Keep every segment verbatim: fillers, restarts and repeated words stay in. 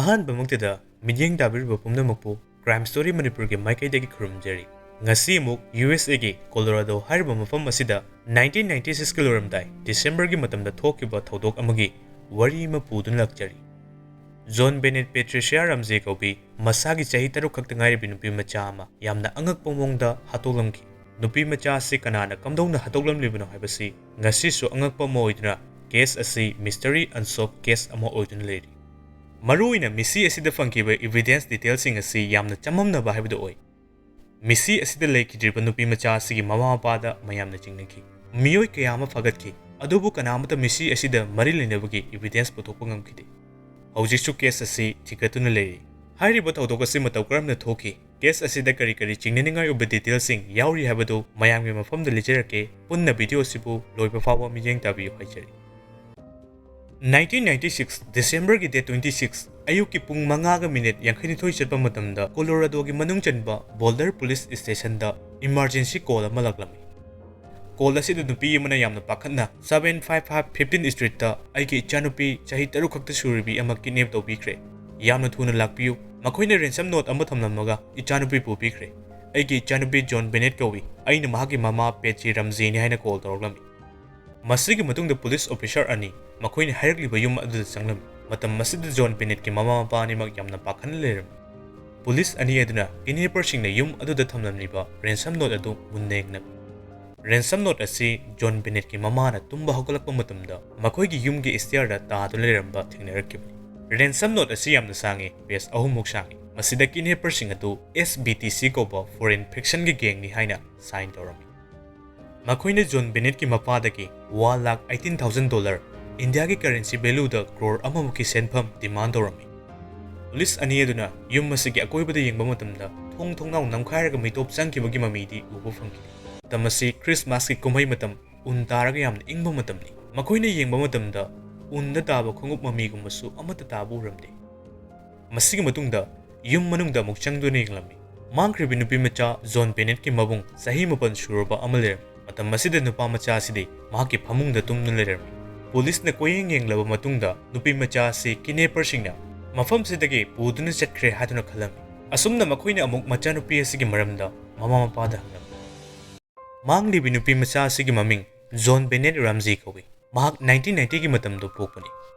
ꯑꯍꯥꯟꯕꯃꯛꯇꯗ ꯃꯤꯠꯌꯦꯡ ꯇꯥꯕꯤꯔꯤꯕ ꯄꯨꯝꯅꯃꯛꯄꯨ Crime Story ꯃꯅꯤꯄꯨꯔꯒꯤ ꯃꯥꯏꯀꯩꯗꯒꯤ ꯈꯨꯔꯨꯝꯖꯔꯤ꯫ ꯉꯁꯤ ꯑꯃꯨꯛ ꯌꯨ ꯑꯦꯁ ꯑꯦꯒꯤ ꯀꯣꯂꯣꯔꯥꯗꯣ ꯍꯥꯏꯔꯤꯕ ꯃꯐꯝ ꯑꯁꯤꯗ ꯅꯥꯏꯟꯇꯤꯟ ꯅꯥꯏꯟꯇꯤ ꯁꯤꯛꯁꯀꯤ ꯂꯣꯏꯔꯝꯗꯥꯏ ꯗꯤꯁꯦꯝꯕꯔꯒꯤ ꯃꯇꯝꯗ ꯊꯣꯛꯈꯤꯕ ꯊꯧꯗꯣꯛ ꯑꯃꯒꯤ ꯋꯥꯔꯤ ꯑꯃ ꯄꯨꯗꯨꯅ ꯂꯥꯛꯆꯔꯤ꯫ ꯖꯣꯟ ꯕꯦꯅꯦꯠ ꯄꯦꯇ꯭ꯔꯤꯁꯤꯌꯥ ꯔꯥꯝꯖꯦ ꯀꯧꯕꯤ ꯃꯁꯥꯒꯤ ꯆꯍꯤ ꯇꯔꯨꯛ ꯈꯛꯇ ꯉꯥꯏꯔꯤꯕꯤ ꯅꯨꯄꯤ ꯃꯆꯥ ꯑꯃ ꯌꯥꯝꯅ ꯑꯉꯛꯄ ꯃꯑꯣꯡꯗ ꯍꯥꯠꯇꯣꯛꯂꯝꯈꯤ꯫ ꯅꯨꯄꯤ ꯃꯆꯥ ꯑꯁꯤ ꯀꯅꯥꯅ ꯀꯝꯗꯧꯅ ꯍꯥꯠꯇꯣꯛꯂꯝꯂꯤꯕꯅꯣ ꯍꯥꯏꯕꯁꯤ ꯉꯁꯤꯁꯨ ꯑꯉꯛꯄ ꯑꯃ ꯑꯣꯏꯗꯨꯅ case ꯑꯁꯤ mystery unsolved case ꯑꯃ ꯑꯣꯏꯗꯨꯅ ꯂꯩꯔꯤ꯫ ꯃꯔꯨꯑꯣꯏꯅ ꯃꯤꯁꯤ ꯑꯁꯤꯗ ꯐꯪꯈꯤꯕ evidence detailꯁꯤꯡ ꯑꯁꯤ ꯌꯥꯝꯅ ꯆꯃꯝꯅꯕ ꯍꯥꯏꯕꯗꯨ ꯑꯣꯏ꯫ ꯃꯤꯁꯤ ꯑꯁꯤꯗ ꯂꯩꯈꯤꯗ꯭ꯔꯤꯕ ꯅꯨꯄꯤ ꯃꯆꯥ ꯑꯁꯤꯒꯤ ꯃꯃꯥ ꯃꯄꯥꯗ ꯃꯌꯥꯝꯅ ꯆꯤꯡꯅꯈꯤ꯫ ꯃꯤꯑꯣꯏ ꯀꯌꯥ ꯑꯃ ꯐꯥꯒꯠꯈꯤ, ꯑꯗꯨꯕꯨ ꯀꯅꯥꯃꯠꯇ ꯃꯤꯁꯤ ꯑꯁꯤꯗ ꯃꯔꯤ ꯂꯩꯅꯕꯒꯤ evidence ꯄꯨꯊꯣꯛꯄ ꯉꯝꯈꯤꯗꯦ꯫ ꯍꯧꯖꯤꯛꯁꯨ case ꯑꯁꯤ ꯊꯤꯒꯠꯇꯨꯅ ꯂꯩꯔꯤ꯫ ꯍꯥꯏꯔꯤꯕ ꯊꯧꯗꯣꯛ ꯑꯁꯤ ꯃꯇꯧ ꯀꯔꯝꯅ ꯊꯣꯛꯈꯤ, case ꯑꯁꯤꯗ ꯀꯔꯤ ꯀꯔꯤ ꯆꯤꯡꯅꯅꯤꯡꯉꯥꯏ ꯑꯣꯏꯕ detailꯁꯤꯡ ꯌꯥꯎꯔꯤ ꯍꯥꯏꯕꯗꯨ ꯃꯌꯥꯝꯒꯤ ꯃꯐꯝꯗ ꯂꯤꯖꯔꯛꯀꯦ꯫ ꯄꯨꯟꯅ video ꯑꯁꯤꯕꯨ ꯂꯣꯏꯕ ꯐꯥꯎꯕ ꯃꯤꯠꯌꯦꯡ ꯇꯥꯕꯤꯌꯨ ꯍꯥꯏꯖꯔꯤ꯫ ꯅꯥꯏꯟꯇꯤꯟ ꯅꯥꯏꯟꯇꯤ ꯁꯤꯛꯁ Decemberꯒꯤ date twenty six ꯑꯌꯨꯛꯀꯤ ꯄꯨꯡ ꯃꯉꯥꯒ ꯃꯤꯅꯤꯠ ꯌꯥꯡꯈꯩꯅꯤꯊꯣꯏ ꯆꯠꯄ ꯃꯇꯝꯗ ꯀꯣꯂꯣꯔꯥꯗꯣꯒꯤ ꯃꯅꯨꯡ ꯆꯟꯕ ꯕꯣꯜꯗꯔ ꯄꯨꯂꯤꯁ ꯁ꯭ꯇꯦꯁꯟꯗ emergency call ꯑꯃ ꯂꯥꯛꯂꯝꯃꯤ꯫ Call ꯑꯁꯤꯗ ꯅꯨꯄꯤ ꯑꯃꯅ ꯌꯥꯝꯅ ꯄꯥꯈꯠꯅ seven five five fifteen streetꯇ ꯑꯩꯒꯤ ꯏꯆꯥꯅꯨꯄꯤ ꯆꯍꯤ ꯇꯔꯨꯛ ꯈꯛꯇ ꯁꯨꯔꯤꯕꯤ ꯑꯃ kidnap ꯇꯧꯕꯤꯈ꯭ꯔꯦ꯫ ꯌꯥꯝꯅ ꯊꯨꯅ ꯂꯥꯛꯄꯤꯌꯨ꯫ ꯃꯈꯣꯏꯅ ransom note ꯑꯃ ꯊꯝꯂꯝꯃꯒ ꯏꯆꯥꯅꯨꯄꯤ ꯄꯨꯕꯤꯈ꯭ꯔꯦ꯫ ꯑꯩꯒꯤ ꯏꯆꯥꯅꯨꯄꯤ ꯖꯣꯟ ꯕꯦꯅꯦꯠ ꯀꯧꯏ꯫ ꯑꯩꯅ ꯃꯍꯥꯛꯀꯤ ꯃꯃꯥ ꯄꯦꯠꯁꯤ ꯔꯝꯖꯦꯅꯤ ꯍꯥꯏꯅ call ꯇꯧꯔꯛꯂꯝꯃꯤ꯫ ꯃꯁꯤꯒꯤ ꯃꯇꯨꯡꯗ ꯄꯨꯂꯤꯁ ꯑꯣꯐꯤꯁꯥꯔ ꯑꯅꯤ ꯃꯈꯣꯏꯅ ꯍꯥꯏꯔꯛꯂꯤꯕ ꯌꯨꯝ ꯑꯗꯨꯗ ꯆꯪꯂꯝꯃꯤ꯫ ꯃꯇꯝ ꯑꯁꯤꯗ ꯖꯣꯟ ꯕꯦꯅꯦꯠꯀꯤ ꯃꯃꯥ ꯃꯄꯥ ꯑꯅꯤꯃꯛ ꯌꯥꯝꯅ ꯄꯥꯈꯠꯅ ꯂꯩꯔꯝꯃꯤ꯫ ꯄꯨꯂꯤꯁ ꯑꯅꯤ ꯑꯗꯨꯅ kidnapperꯁꯤꯡꯅ ꯌꯨꯝ ꯑꯗꯨꯗ ꯊꯝꯂꯝꯂꯤꯕ ransom note ꯑꯗꯨ ꯃꯨꯟꯅ ꯌꯦꯡꯂꯝꯃꯤ꯫ Ransom note ꯑꯁꯤ ꯖꯣꯟ ꯕꯦꯅꯦꯠꯀꯤ ꯃꯃꯥꯅ ꯇꯨꯝꯕ ꯍꯧꯒꯠꯂꯛꯄ ꯃꯇꯝꯗ ꯃꯈꯣꯏꯒꯤ ꯌꯨꯝꯒꯤ stairꯗ ꯇꯥꯗꯨꯅ ꯂꯩꯔꯝꯕ ꯊꯦꯡꯅꯔꯛꯈꯤꯕꯅꯤ꯫ Ransom note ꯑꯁꯤ ꯌꯥꯝꯅ ꯁꯥꯡꯉꯤ, page ꯑꯍꯨꯝꯃꯨꯛ ꯁꯥꯡꯉꯤ꯫ ꯃꯁꯤꯗ kidnapperꯁꯤꯡ ꯑꯗꯨ S B T C ꯀꯧꯕ foreign factionꯒꯤ gangꯅꯤ ꯍꯥꯏꯅ sign ꯇꯧꯔꯝꯃꯤ꯫ ꯃꯈꯣꯏꯅ ꯖꯣꯟ ꯕꯦꯅꯦꯠꯀꯤ ꯃꯄꯥꯗꯒꯤ one lakh eighteen thousand dollar, Indiaꯒꯤ currency valueꯗ crore ꯑꯃꯃꯨꯛꯀꯤ ꯁꯦꯟꯐꯝ demand ꯇꯧꯔꯝꯃꯤ꯫ ꯄꯨꯂꯤꯁ ꯑꯅꯤ ꯑꯗꯨꯅ ꯌꯨꯝ ꯑꯁꯤꯒꯤ ꯑꯀꯣꯏꯕꯗ ꯌꯦꯡꯕ ꯃꯇꯝꯗ ꯊꯣꯡ ꯊꯣꯡꯅꯥꯎ ꯅꯝꯈꯥꯏꯔꯒ ꯃꯤꯇꯣꯞ ꯆꯪꯈꯤꯕꯒꯤ ꯃꯃꯤꯗꯤ ꯎꯕ ꯐꯪꯈꯤ꯫ ꯃꯇꯝ ꯑꯁꯤ Christmasꯀꯤ ꯀꯨꯝꯍꯩ ꯃꯇꯝ, ꯎꯟ ꯇꯥꯔꯒ ꯌꯥꯝꯅ ꯏꯪꯕ ꯃꯇꯝꯅꯤ꯫ ꯃꯈꯣꯏꯅ ꯌꯦꯡꯕ ꯃꯇꯝꯗ ꯎꯟꯗ ꯇꯥꯕ ꯈꯣꯡꯎꯞ ꯃꯃꯤꯒꯨꯝꯕꯁꯨ ꯑꯃꯠꯇ ꯇꯥꯕ ꯎꯔꯝꯗꯦ꯫ ꯃꯁꯤꯒꯤ ꯃꯇꯨꯡꯗ ꯌꯨꯝ ꯃꯅꯨꯡꯗ ꯑꯃꯨꯛ ꯆꯪꯗꯨꯅ ꯌꯦꯡꯂꯝꯃꯤ꯫ ꯃꯥꯡꯈ꯭ꯔꯤꯕ ꯅꯨꯄꯤ ꯃꯆꯥ ꯖꯣꯟ ꯕꯦꯅꯦꯠꯀꯤ ꯃꯕꯨꯡ ꯆꯍꯤ ꯃꯥꯄꯟ ꯁꯨꯔꯕ ꯑꯃ ꯂꯩꯔꯝꯃꯤ꯫ ꯃꯇꯝ ꯑꯁꯤꯗ ꯅꯨꯄꯥ ꯃꯆꯥ ꯑꯁꯤꯗꯤ ꯃꯍꯥꯛꯀꯤ ꯐꯃꯨꯡꯗ ꯇꯨꯝꯗꯨꯅ ꯂꯩꯔꯝꯃꯤ꯫ ꯄꯨꯂꯤꯁꯅ ꯀꯣꯏꯌꯦꯡ ꯌꯦꯡꯂꯕ ꯃꯇꯨꯡꯗ ꯅꯨꯄꯤ ꯃꯆꯥ ꯑꯁꯤ kidnapperꯁꯤꯡꯅ ꯃꯐꯝꯁꯤꯗꯒꯤ ꯄꯨꯗꯨꯅ ꯆꯠꯈ꯭ꯔꯦ ꯍꯥꯏꯗꯨꯅ ꯈꯜꯂꯝꯃꯤ꯫ ꯑꯁꯨꯝꯅ ꯃꯈꯣꯏꯅ ꯑꯃꯨꯛ ꯃꯆꯥꯅꯨꯄꯤ ꯑꯁꯤꯒꯤ ꯃꯔꯝꯗ ꯃꯃꯥ ꯃꯄꯥꯗ ꯍꯪꯂꯝꯃꯤ꯫ ꯃꯥꯡꯂꯤꯕꯤ ꯅꯨꯄꯤ ꯃꯆꯥ ꯑꯁꯤꯒꯤ ꯃꯃꯤꯡ ꯖꯣꯟ ꯕꯦꯅꯦꯠ ꯔꯥꯝꯖꯤ ꯀꯧꯏ꯫ ꯃꯍꯥꯛ nineteen ninety ꯒꯤ ꯃꯇꯝꯗ ꯄꯣꯛꯄꯅꯤ꯫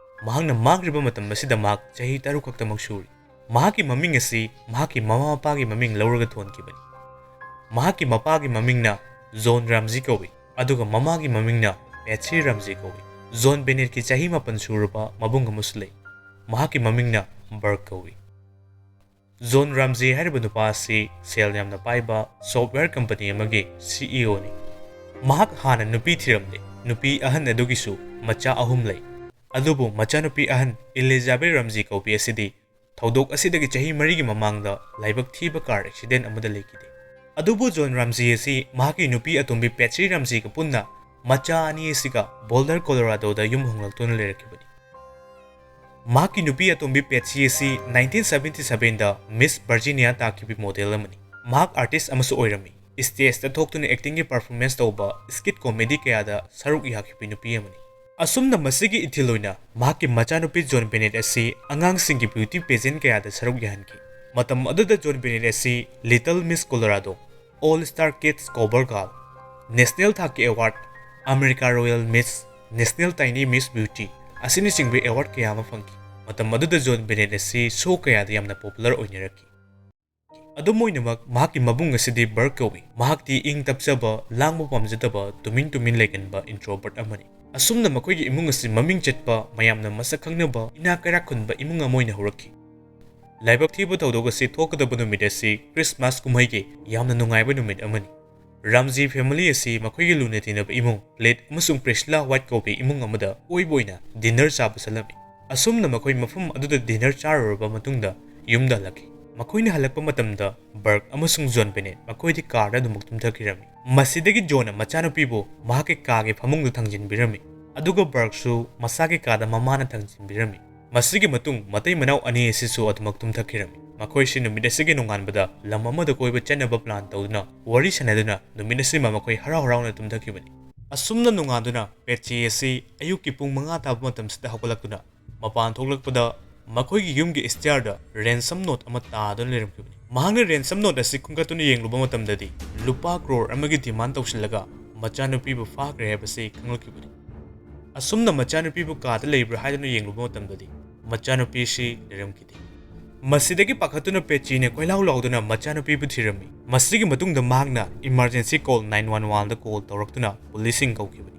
ꯃꯍꯥꯛꯅ ꯃꯥꯡꯈ꯭ꯔꯤꯕ ꯃꯇꯝ ꯑꯁꯤꯗ ꯃꯍꯥꯛ ꯆꯍꯤ ꯇꯔꯨꯛ ꯈꯛꯇꯃꯛ ꯁꯨꯔꯤ꯫ ꯃꯍꯥꯛꯀꯤ ꯃꯃꯤꯡ ꯑꯁꯤ ꯃꯍꯥꯛꯀꯤ ꯃꯃꯥ ꯃꯄꯥꯒꯤ ꯃꯃꯤꯡ ꯂꯧꯔꯒ ꯊꯣꯟꯈꯤꯕꯅꯤ꯫ ꯃꯍꯥꯛꯀꯤ ꯃꯄꯥꯒꯤ ꯃꯃꯤꯡꯅ ꯖꯣꯟ ꯔꯥꯝꯖꯤ ꯀꯧꯏ, ꯑꯗꯨꯒ ꯃꯃꯥꯒꯤ ꯃꯃꯤꯡꯅ ꯄꯦꯠꯁꯤ ꯔꯥꯝꯖꯤ ꯀꯧꯏ꯫ ꯖꯣꯟ ꯕꯦꯅꯦꯠꯀꯤ ꯆꯍꯤ ꯃꯥꯄꯟ ꯁꯨꯔꯕ ꯃꯕꯨꯡ ꯑꯃꯁꯨ ꯂꯩ꯫ ꯃꯍꯥꯛꯀꯤ ꯃꯃꯤꯡꯅ ꯕꯔꯛ ꯀꯧꯏ꯫ ꯖꯣꯟ ꯔꯥꯝꯖꯤ ꯍꯥꯏꯔꯤꯕ ꯅꯨꯄꯥ ꯑꯁꯤ ꯁꯦꯜ ꯌꯥꯝꯅ ꯄꯥꯏꯕ software company ꯑꯃꯒꯤ C E O ꯅꯤ꯫ ꯃꯍꯥꯛ ꯍꯥꯟꯅ ꯅꯨꯄꯤ ꯊꯤꯔꯝꯗꯦ꯫ ꯅꯨꯄꯤ ꯑꯍꯟ ꯑꯗꯨꯒꯤꯁꯨ ꯃꯆꯥ ꯑꯍꯨꯝ ꯂꯩ꯫ ꯑꯗꯨꯕꯨ ꯃꯆꯥꯅꯨꯄꯤ ꯑꯍꯟ ꯏꯂꯤꯖꯥꯕꯦꯊ ꯔꯥꯝꯖꯤ ꯀꯧꯕꯤ ꯑꯁꯤꯗꯤ ꯊꯧꯗꯣꯛ ꯑꯁꯤꯗꯒꯤ ꯆꯍꯤ ꯃꯔꯤꯒꯤ ꯃꯃꯥꯡꯗ ꯂꯥꯏꯕꯛ ꯊꯤꯕ car accident ꯑꯃꯗ ꯂꯩꯈꯤꯗꯦ꯫ ꯑꯗꯨꯕꯨ ꯖꯣꯟ ꯔꯥꯝꯖꯤ ꯑꯁꯤ ꯃꯍꯥꯛꯀꯤ ꯅꯨꯄꯤ ꯑꯇꯣꯝꯕꯤ ꯄꯦꯠꯁꯤ ꯔꯥꯝꯖꯤꯒ ꯄꯨꯟꯅ ꯃꯆꯥ ꯑꯅꯤ ꯑꯁꯤꯒ ꯕꯣꯜꯗꯔ ꯀꯣꯂꯣꯔꯥꯗꯣꯗ ꯌꯨꯝ ꯍꯣꯡꯂꯛꯇꯨꯅ ꯂꯩꯔꯛꯈꯤꯕꯅꯤ꯫ ꯃꯍꯥꯛꯀꯤ ꯅꯨꯄꯤ ꯑꯇꯣꯝꯕꯤ ꯄꯦꯠꯁꯤ ꯑꯁꯤ nineteen seventy seven ꯗ Miss Virginia ꯇꯥꯈꯤꯕ model ꯑꯃꯅꯤ꯫ ꯃꯍꯥꯛ artist ꯑꯃꯁꯨ ꯑꯣꯏꯔꯝꯃꯤ꯫ Stage ꯇ ꯊꯣꯛꯇꯨꯅ acting ꯒꯤ performance ꯇꯧꯕ skit comedy ꯀꯌꯥꯗ ꯁꯔꯨꯛ ꯌꯥꯈꯤꯕ ꯅꯨꯄꯤ ꯑꯃꯅꯤ꯫ ꯑꯁꯨꯝꯅ ꯃꯁꯤꯒꯤ ꯏꯊꯤꯜ ꯑꯣꯏꯅ ꯃꯍꯥꯛꯀꯤ ꯃꯆꯥꯅꯨꯄꯤ ꯖꯣꯟ ꯕꯦꯅꯦꯠ ꯑꯁꯤ ꯑꯉꯥꯡꯁꯤꯡꯒꯤ beauty pageant ꯀꯌꯥꯗ ꯁꯔꯨꯛ ꯌꯥꯍꯟꯈꯤ꯫ ꯃꯇꯝ ꯑꯗꯨꯗ ꯖꯣꯟ ꯕꯦꯅꯦꯠ ꯑꯁꯤ Little Miss Colorado, All Star Kids Cover Girl, national ꯊꯥꯛꯀꯤ award, America Royal Miss, National Tiny Miss Beauty ꯑꯁꯤꯅꯆꯤꯡꯕ award ꯀꯌꯥ ꯑꯃ ꯐꯪꯈꯤ꯫ ꯃꯇꯝ ꯑꯗꯨꯗ ꯖꯣꯟ ꯕꯦꯅꯦꯠ ꯑꯁꯤ show ꯀꯌꯥꯗ ꯌꯥꯝꯅ popular ꯑꯣꯏꯅꯔꯛꯈꯤ꯫ ꯑꯗꯨꯝ ꯑꯣꯏꯅꯃꯛ, ꯃꯍꯥꯛꯀꯤ ꯃꯕꯨꯡ ꯑꯁꯤꯗꯤ ꯕꯔꯛ ꯀꯧꯏ꯫ ꯃꯍꯥꯛꯇꯤ ꯏꯪ ꯇꯞꯆꯕ, ꯂꯥꯡꯕ ꯄꯥꯝꯖꯗꯕ, ꯇꯨꯃꯤꯟ ꯇꯨꯃꯤꯟ ꯂꯩꯒꯟꯕ introvert ꯑꯃꯅꯤ꯫ ꯑꯁꯨꯝꯅ ꯃꯈꯣꯏꯒꯤ ꯏꯃꯨꯡ ꯑꯁꯤ ꯃꯃꯤꯡ ꯆꯠꯄ, ꯃꯌꯥꯝꯅ ꯃꯁꯛ ꯈꯪꯅꯕ, ꯏꯅꯥꯛ ꯀꯩꯔꯥꯛ ꯈꯨꯟꯕ ꯏꯃꯨꯡ ꯑꯃ ꯑꯣꯏꯅ ꯍꯧꯔꯛꯈꯤ꯫ ꯂꯥꯏꯕꯛ ꯊꯤꯕ ꯊꯧꯗꯣꯛ ꯑꯁꯤ ꯊꯣꯛꯀꯗꯕ ꯅꯨꯃꯤꯠ ꯑꯁꯤ Christmas ꯀꯨꯝꯍꯩꯒꯤ ꯌꯥꯝꯅ ꯅꯨꯡꯉꯥꯏꯕ ꯅꯨꯃꯤꯠ ꯑꯃꯅꯤ꯫ ꯔꯥꯝꯖꯤ family ꯑꯁꯤ ꯃꯈꯣꯏꯒꯤ ꯂꯨꯅ ꯇꯤꯟꯅꯕ ꯏꯃꯨꯡ Late ꯑꯃꯁꯨꯡ Priscilla White ꯀꯧꯕꯤ ꯏꯃꯨꯡ ꯑꯃꯗ ꯀꯣꯏꯕ ꯑꯣꯏꯅ dinner ꯆꯥꯕ ꯆꯠꯂꯝꯃꯤ꯫ ꯑꯁꯨꯝꯅ ꯃꯈꯣꯏ ꯃꯐꯝ ꯑꯗꯨꯗ dinner ꯆꯥꯔꯨꯔꯕ ꯃꯇꯨꯡꯗ ꯌꯨꯝꯗ ꯍꯜꯂꯛꯈꯤ꯫ ꯃꯈꯣꯏꯅ ꯍꯜꯂꯛꯄ ꯃꯇꯝꯗ ꯕꯔꯛ ꯑꯃꯁꯨꯡ ꯖꯣꯟ ꯕꯦꯅꯦꯠ ꯃꯈꯣꯏꯗꯤ car ꯗ ꯑꯗꯨꯃꯛ ꯇꯨꯝꯊꯈꯤꯔꯝꯃꯤ꯫ ꯃꯁꯤꯗꯒꯤ ꯖꯣꯟꯅ ꯃꯆꯥꯅꯨꯄꯤꯕꯨ ꯃꯍꯥꯛꯀꯤ ꯀꯥꯒꯤ ꯐꯃꯨꯡꯗ ꯊꯝꯖꯤꯟꯕꯤꯔꯝꯃꯤ, ꯑꯗꯨꯒ ꯕꯔꯛꯁꯨ ꯃꯁꯥꯒꯤ ꯀꯥꯗ ꯃꯃꯥꯅ ꯊꯝꯖꯤꯟꯕꯤꯔꯝꯃꯤ꯫ ꯃꯁꯤꯒꯤ ꯃꯇꯨꯡ ꯃꯇꯩ ꯃꯅꯥꯎ ꯑꯅꯤ ꯑꯁꯤꯁꯨ ꯑꯗꯨꯃꯛ ꯇꯨꯝꯊꯈꯤꯔꯝꯃꯤ꯫ ꯃꯈꯣꯏꯁꯤ ꯅꯨꯃꯤꯠ ꯑꯁꯤꯒꯤ ꯅꯣꯡꯉꯥꯟꯕꯗ ꯂꯝ ꯑꯃꯗ ꯀꯣꯏꯕ ꯆꯠꯅꯕ plan ꯇꯧꯗꯨꯅ, ꯋꯥꯔꯤ ꯁꯥꯟꯅꯗꯨꯅ ꯅꯨꯃꯤꯠ ꯑꯁꯤꯃ ꯃꯈꯣꯏ ꯍꯔꯥꯎ ꯍꯔꯥꯎꯅ ꯇꯨꯝꯊꯈꯤꯕꯅꯤ꯫ ꯑꯁꯨꯝꯅ ꯅꯣꯡꯉꯥꯟꯗꯨꯅ ꯄꯦꯠꯁꯤ ꯑꯁꯤ ꯑꯌꯨꯛꯀꯤ ꯄꯨꯡ ꯃꯉꯥ ꯇꯥꯕ ꯃꯇꯝꯁꯤꯗ ꯍꯧꯒꯠꯂꯛꯇꯨꯅ ꯃꯄꯥꯟ ꯊꯣꯛꯂꯛꯄꯗ ꯃꯈꯣꯏꯒꯤ ꯌꯨꯝꯒꯤ stairꯗ ransom note ꯑꯃ ꯇꯥꯗꯨꯅ ꯂꯩꯔꯝꯈꯤꯕꯅꯤ꯫ ꯃꯍꯥꯛꯅ ransom note ꯑꯁꯤ ꯈꯨꯟꯒꯠꯇꯨꯅ ꯌꯦꯡꯂꯨꯕ ꯃꯇꯝꯗꯗꯤ ꯂꯨꯄꯥ ꯀ꯭ꯔꯣꯔ ꯑꯃꯒꯤ demand ꯇꯧꯁꯤꯜꯂꯒ ꯃꯆꯥꯅꯨꯄꯤꯕꯨ ꯐꯥꯈ꯭ꯔꯦ ꯍꯥꯏꯕꯁꯤ ꯈꯪꯂꯛꯈꯤꯕꯅꯤ꯫ ꯑꯁꯨꯝꯅ ꯃꯆꯥꯅꯨꯄꯤꯕꯨ ꯀꯥꯗ ꯂꯩꯕ꯭ꯔꯥ ꯍꯥꯏꯗꯨꯅ ꯌꯦꯡꯂꯨꯕ ꯃꯇꯝꯗꯗꯤ ꯃꯆꯥꯅꯨꯄꯤꯁꯤ ꯂꯩꯔꯝꯈꯤꯗꯦ꯫ ꯃꯁꯤꯗꯒꯤ ꯄꯥꯈꯠꯇꯨꯅ ꯄꯦꯠꯆꯤꯅ ꯀꯣꯏꯂꯥꯎ ꯂꯥꯎꯗꯨꯅ ꯃꯆꯥꯅꯨꯄꯤꯕꯨ ꯊꯤꯔꯝꯃꯤ꯫ ꯃꯁꯤꯒꯤ ꯃꯇꯨꯡꯗ ꯃꯍꯥꯛꯅ emergency call nine one oneꯗ call ꯇꯧꯔꯛꯇꯨꯅ ꯄꯨꯂꯤꯁꯁꯤꯡ ꯀꯧꯈꯤꯕꯅꯤ꯫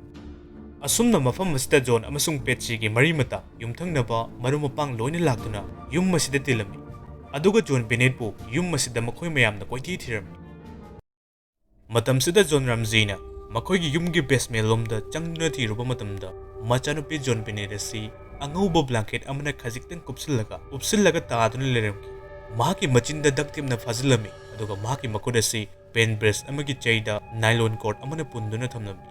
ꯑꯁꯨꯝꯅ ꯃꯐꯝ ꯑꯁꯤꯗ ꯖꯣꯟ ꯑꯃꯁꯨꯡ ꯄꯦꯠꯆꯤꯒꯤ ꯃꯔꯤ ꯃꯇꯥ, ꯌꯨꯝꯊꯪꯅꯕ ꯃꯔꯨꯞ ꯃꯄꯥꯡ ꯂꯣꯏꯅ ꯂꯥꯛꯇꯨꯅ ꯌꯨꯝ ꯑꯁꯤꯗ ꯇꯤꯜꯂꯝꯃꯤ꯫ ꯑꯗꯨꯒ ꯖꯣꯟ ꯕꯦꯅꯦꯠꯄꯨ ꯌꯨꯝ ꯑꯁꯤꯗ ꯃꯈꯣꯏ ꯃꯌꯥꯝꯅ ꯀꯣꯏꯊꯤ ꯊꯤꯔꯝꯃꯤ꯫ ꯃꯇꯝꯁꯤꯗ ꯖꯣꯟ ꯔꯥꯝꯖꯤꯅ ꯃꯈꯣꯏꯒꯤ ꯌꯨꯝꯒꯤ basement ꯂꯣꯝꯗ ꯆꯪꯗꯨꯅ ꯊꯤꯔꯨꯕ ꯃꯇꯝꯗ ꯃꯆꯥꯅꯨꯄꯤ ꯖꯣꯟ ꯕꯦꯅꯦꯠ ꯑꯁꯤ ꯑꯉꯧꯕ blanket ꯑꯃꯅ ꯈꯖꯤꯛꯇꯪ ꯀꯨꯞꯁꯤꯜꯂꯒ, ꯎꯞꯁꯤꯜꯂꯒ ꯇꯥꯗꯨꯅ ꯂꯩꯔꯝꯈꯤ꯫ ꯃꯍꯥꯛꯀꯤ ꯃꯆꯤꯟꯗ duct tapeꯅ ꯐꯥꯖꯤꯜꯂꯝꯃꯤ, ꯑꯗꯨꯒ ꯃꯍꯥꯛꯀꯤ ꯃꯈꯨꯠ ꯑꯁꯤ paint brush ꯑꯃꯒꯤ ꯆꯩꯗ nylon cord ꯑꯃꯅ ꯄꯨꯟꯗꯨꯅ ꯊꯝꯂꯝꯃꯤ꯫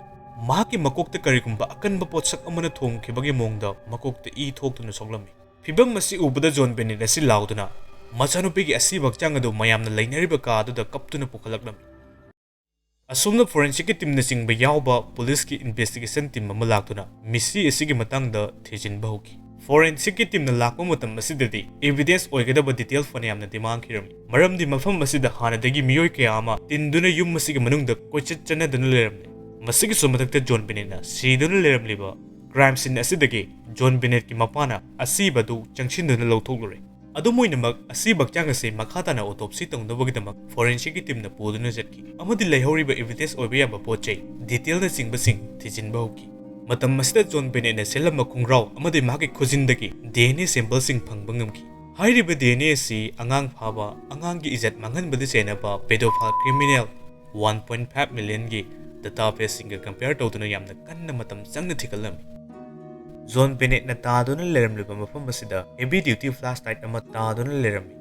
ꯃꯍꯥꯛꯀꯤ ꯃꯀꯣꯛꯇ ꯀꯔꯤꯒꯨꯝꯕ ꯑꯀꯟꯕ ꯄꯣꯠꯁꯛ ꯑꯃꯅ ꯊꯣꯝꯈꯤꯕꯒꯤ ꯃꯑꯣꯡꯗ ꯃꯀꯣꯛꯇ ꯏ ꯊꯣꯛꯇꯨꯅ ꯁꯣꯛꯂꯝꯃꯤ꯫ ꯐꯤꯚꯝ ꯑꯁꯤ ꯎꯕꯗ ꯖꯣꯟ ꯕꯦꯅꯦꯠ ꯑꯁꯤ ꯂꯥꯎꯗꯨꯅ ꯃꯆꯥꯅꯨꯄꯤꯒꯤ ꯑꯁꯤꯕ ꯍꯛꯆꯥꯡ ꯑꯗꯨ ꯃꯌꯥꯝꯅ ꯂꯩꯅꯔꯤꯕ ꯀꯥ ꯑꯗꯨꯗ ꯀꯞꯇꯨꯅ ꯄꯨꯈꯠꯂꯛꯂꯝꯃꯤ꯫ ꯑꯁꯨꯝꯅ forensic teamꯅꯆꯤꯡꯕ ꯌꯥꯎꯕ ꯄꯨꯂꯤꯁꯀꯤ investigation team ꯑꯃ ꯂꯥꯛꯇꯨꯅ ꯃꯤꯁꯤ ꯑꯁꯤꯒꯤ ꯃꯇꯥꯡꯗ ꯊꯤꯖꯤꯟꯕ ꯍꯧꯈꯤ꯫ Forensic teamꯅ ꯂꯥꯛꯄ ꯃꯇꯝ ꯑꯁꯤꯗꯗꯤ evidence ꯑꯣꯏꯒꯗꯕ detail ꯐꯅꯌꯥꯝꯅꯗꯤ ꯃꯥꯡꯈꯤꯔꯝꯃꯤ, ꯃꯔꯝꯗꯤ ꯃꯐꯝ ꯑꯁꯤꯗ ꯍꯥꯟꯅꯗꯒꯤ ꯃꯤꯑꯣꯏ ꯀꯌꯥ ꯑꯃ ꯇꯤꯟꯗꯨꯅ ꯌꯨꯝ ꯑꯁꯤꯒꯤ ꯃꯅꯨꯡꯗ ꯀꯣꯏꯆꯠ ꯆꯠꯅꯗꯨꯅ ꯂꯩꯔꯝꯂꯦ꯫ ꯃꯁꯤꯒꯤꯁꯨ ꯃꯊꯛꯇ ꯖꯣꯟ ꯕꯦꯅꯦꯠꯅ ꯁꯤꯗꯨꯅ ꯂꯩꯔꯝꯂꯤꯕ crime scene ꯑꯁꯤꯗꯒꯤ ꯖꯣꯟ ꯕꯦꯅꯦꯠꯀꯤ ꯃꯄꯥꯅ ꯑꯁꯤꯕ ꯑꯗꯨ ꯆꯪꯁꯤꯟꯗꯨꯅ ꯂꯧꯊꯣꯛꯂꯨꯔꯦ꯫ ꯑꯗꯨꯝ ꯑꯣꯏꯅꯃꯛ, ꯑꯁꯤꯕ ꯍꯛꯆꯥꯡ ꯑꯁꯤ ꯃꯈꯥ ꯇꯥꯅ autopsy ꯇꯧꯅꯕꯒꯤꯗꯃꯛ forensic teamꯅ ꯄꯨꯗꯨꯅ ꯆꯠꯈꯤ ꯑꯃꯗꯤ ꯂꯩꯍꯧꯔꯤꯕ evidence ꯑꯣꯏꯕ ꯌꯥꯕ ꯄꯣꯠ ꯆꯩ, detailꯅꯆꯤꯡꯕꯁꯤꯡ ꯊꯤꯖꯤꯟꯕ ꯍꯧꯈꯤ꯫ ꯃꯇꯝ ꯑꯁꯤꯗ ꯖꯣꯟ ꯕꯦꯅꯦꯠꯅ ꯁꯦꯠꯂꯝꯕ ꯈꯣꯡꯒ꯭ꯔꯥꯎ ꯑꯃꯗꯤ ꯃꯍꯥꯛꯀꯤ ꯈꯨꯖꯤꯟꯗꯒꯤ DNA sampleꯁꯤꯡ ꯐꯪꯕ ꯉꯝꯈꯤ꯫ ꯍꯥꯏꯔꯤꯕ DNA ꯑꯁꯤ ꯑꯉꯥꯡ ꯐꯥꯕ, ꯑꯉꯥꯡꯒꯤ ꯏꯖꯠ ꯃꯥꯡꯍꯟꯕꯗ ꯆꯦꯟꯅꯕ pedophile criminal one point five millionꯒꯤ databaseꯁꯤꯡꯒ compare ꯇꯧꯗꯨꯅ ꯌꯥꯝꯅ ꯀꯟꯅ ꯃꯇꯝ ꯆꯪꯅ ꯊꯤꯒꯠꯂꯝꯃꯤ꯫ ꯖꯣꯟ ꯕꯦꯅꯦꯠꯅ ꯇꯥꯗꯨꯅ ꯂꯩꯔꯝꯂꯤꯕ ꯃꯐꯝ ꯑꯁꯤꯗ heavy duty flashlight ꯑꯃ ꯇꯥꯗꯨꯅ ꯂꯩꯔꯝꯃꯤ꯫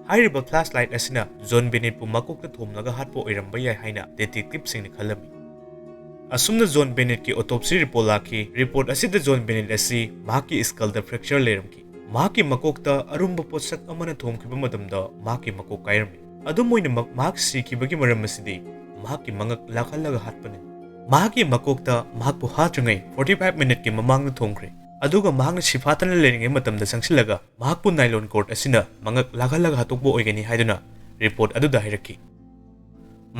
ꯍꯥꯏꯔꯤꯕ flashlight ꯑꯁꯤꯅ ꯖꯣꯟ ꯕꯦꯅꯦꯠꯄꯨ ꯃꯀꯣꯛꯇ ꯊꯣꯝꯂꯒ ꯍꯥꯠꯄ ꯑꯣꯏꯔꯝꯕ ꯌꯥꯏ ꯍꯥꯏꯅ detectiveꯁꯤꯡꯅ ꯈꯜꯂꯝꯃꯤ꯫ ꯑꯁꯨꯝꯅ ꯖꯣꯟ ꯕꯦꯅꯦꯠꯀꯤ autopsy report ꯂꯥꯛꯈꯤ꯫ Report ꯑꯁꯤꯗ ꯖꯣꯟ ꯕꯦꯅꯦꯠ ꯑꯁꯤ ꯃꯍꯥꯛꯀꯤ skullꯗ fracture ꯂꯩꯔꯝꯈꯤ꯫ ꯃꯍꯥꯛꯀꯤ ꯃꯀꯣꯛꯇ ꯑꯔꯨꯝꯕ ꯄꯣꯠꯁꯛ ꯑꯃꯅ ꯊꯣꯝꯈꯤꯕ ꯃꯇꯝꯗ ꯃꯍꯥꯛꯀꯤ ꯃꯀꯣꯛ ꯀꯥꯏꯔꯝꯃꯤ꯫ ꯑꯗꯨꯝ ꯑꯣꯏꯅꯃꯛ, ꯃꯍꯥꯛ ꯁꯤꯈꯤꯕꯒꯤ ꯃꯔꯝ ꯑꯁꯤꯗꯤ ꯃꯍꯥꯛꯀꯤ ꯃꯉꯛ ꯂꯥꯛꯍꯜꯂꯒ ꯍꯥꯠꯄꯅꯤ꯫ ꯃꯍꯥꯛꯀꯤ ꯃꯀꯣꯛꯇ ꯃꯍꯥꯛꯄꯨ ꯍꯥꯠꯇ꯭ꯔꯤꯉꯩ forty five minuteꯀꯤ ꯃꯃꯥꯡꯗ ꯊꯣꯝꯈ꯭ꯔꯦ꯫ ꯑꯗꯨꯒ ꯃꯍꯥꯛꯅ ꯁꯤꯐꯥꯠꯇꯅ ꯂꯩꯔꯤꯉꯩ ꯃꯇꯝꯗ ꯆꯪꯁꯤꯜꯂꯒ ꯃꯍꯥꯛꯄꯨ nylon cord ꯑꯁꯤꯅ ꯃꯉꯛ ꯂꯥꯛꯍꯜꯂꯒ ꯍꯥꯠꯇꯣꯛꯄ ꯑꯣꯏꯒꯅꯤ ꯍꯥꯏꯗꯨꯅ report ꯑꯗꯨꯗ ꯍꯥꯏꯔꯛꯈꯤ꯫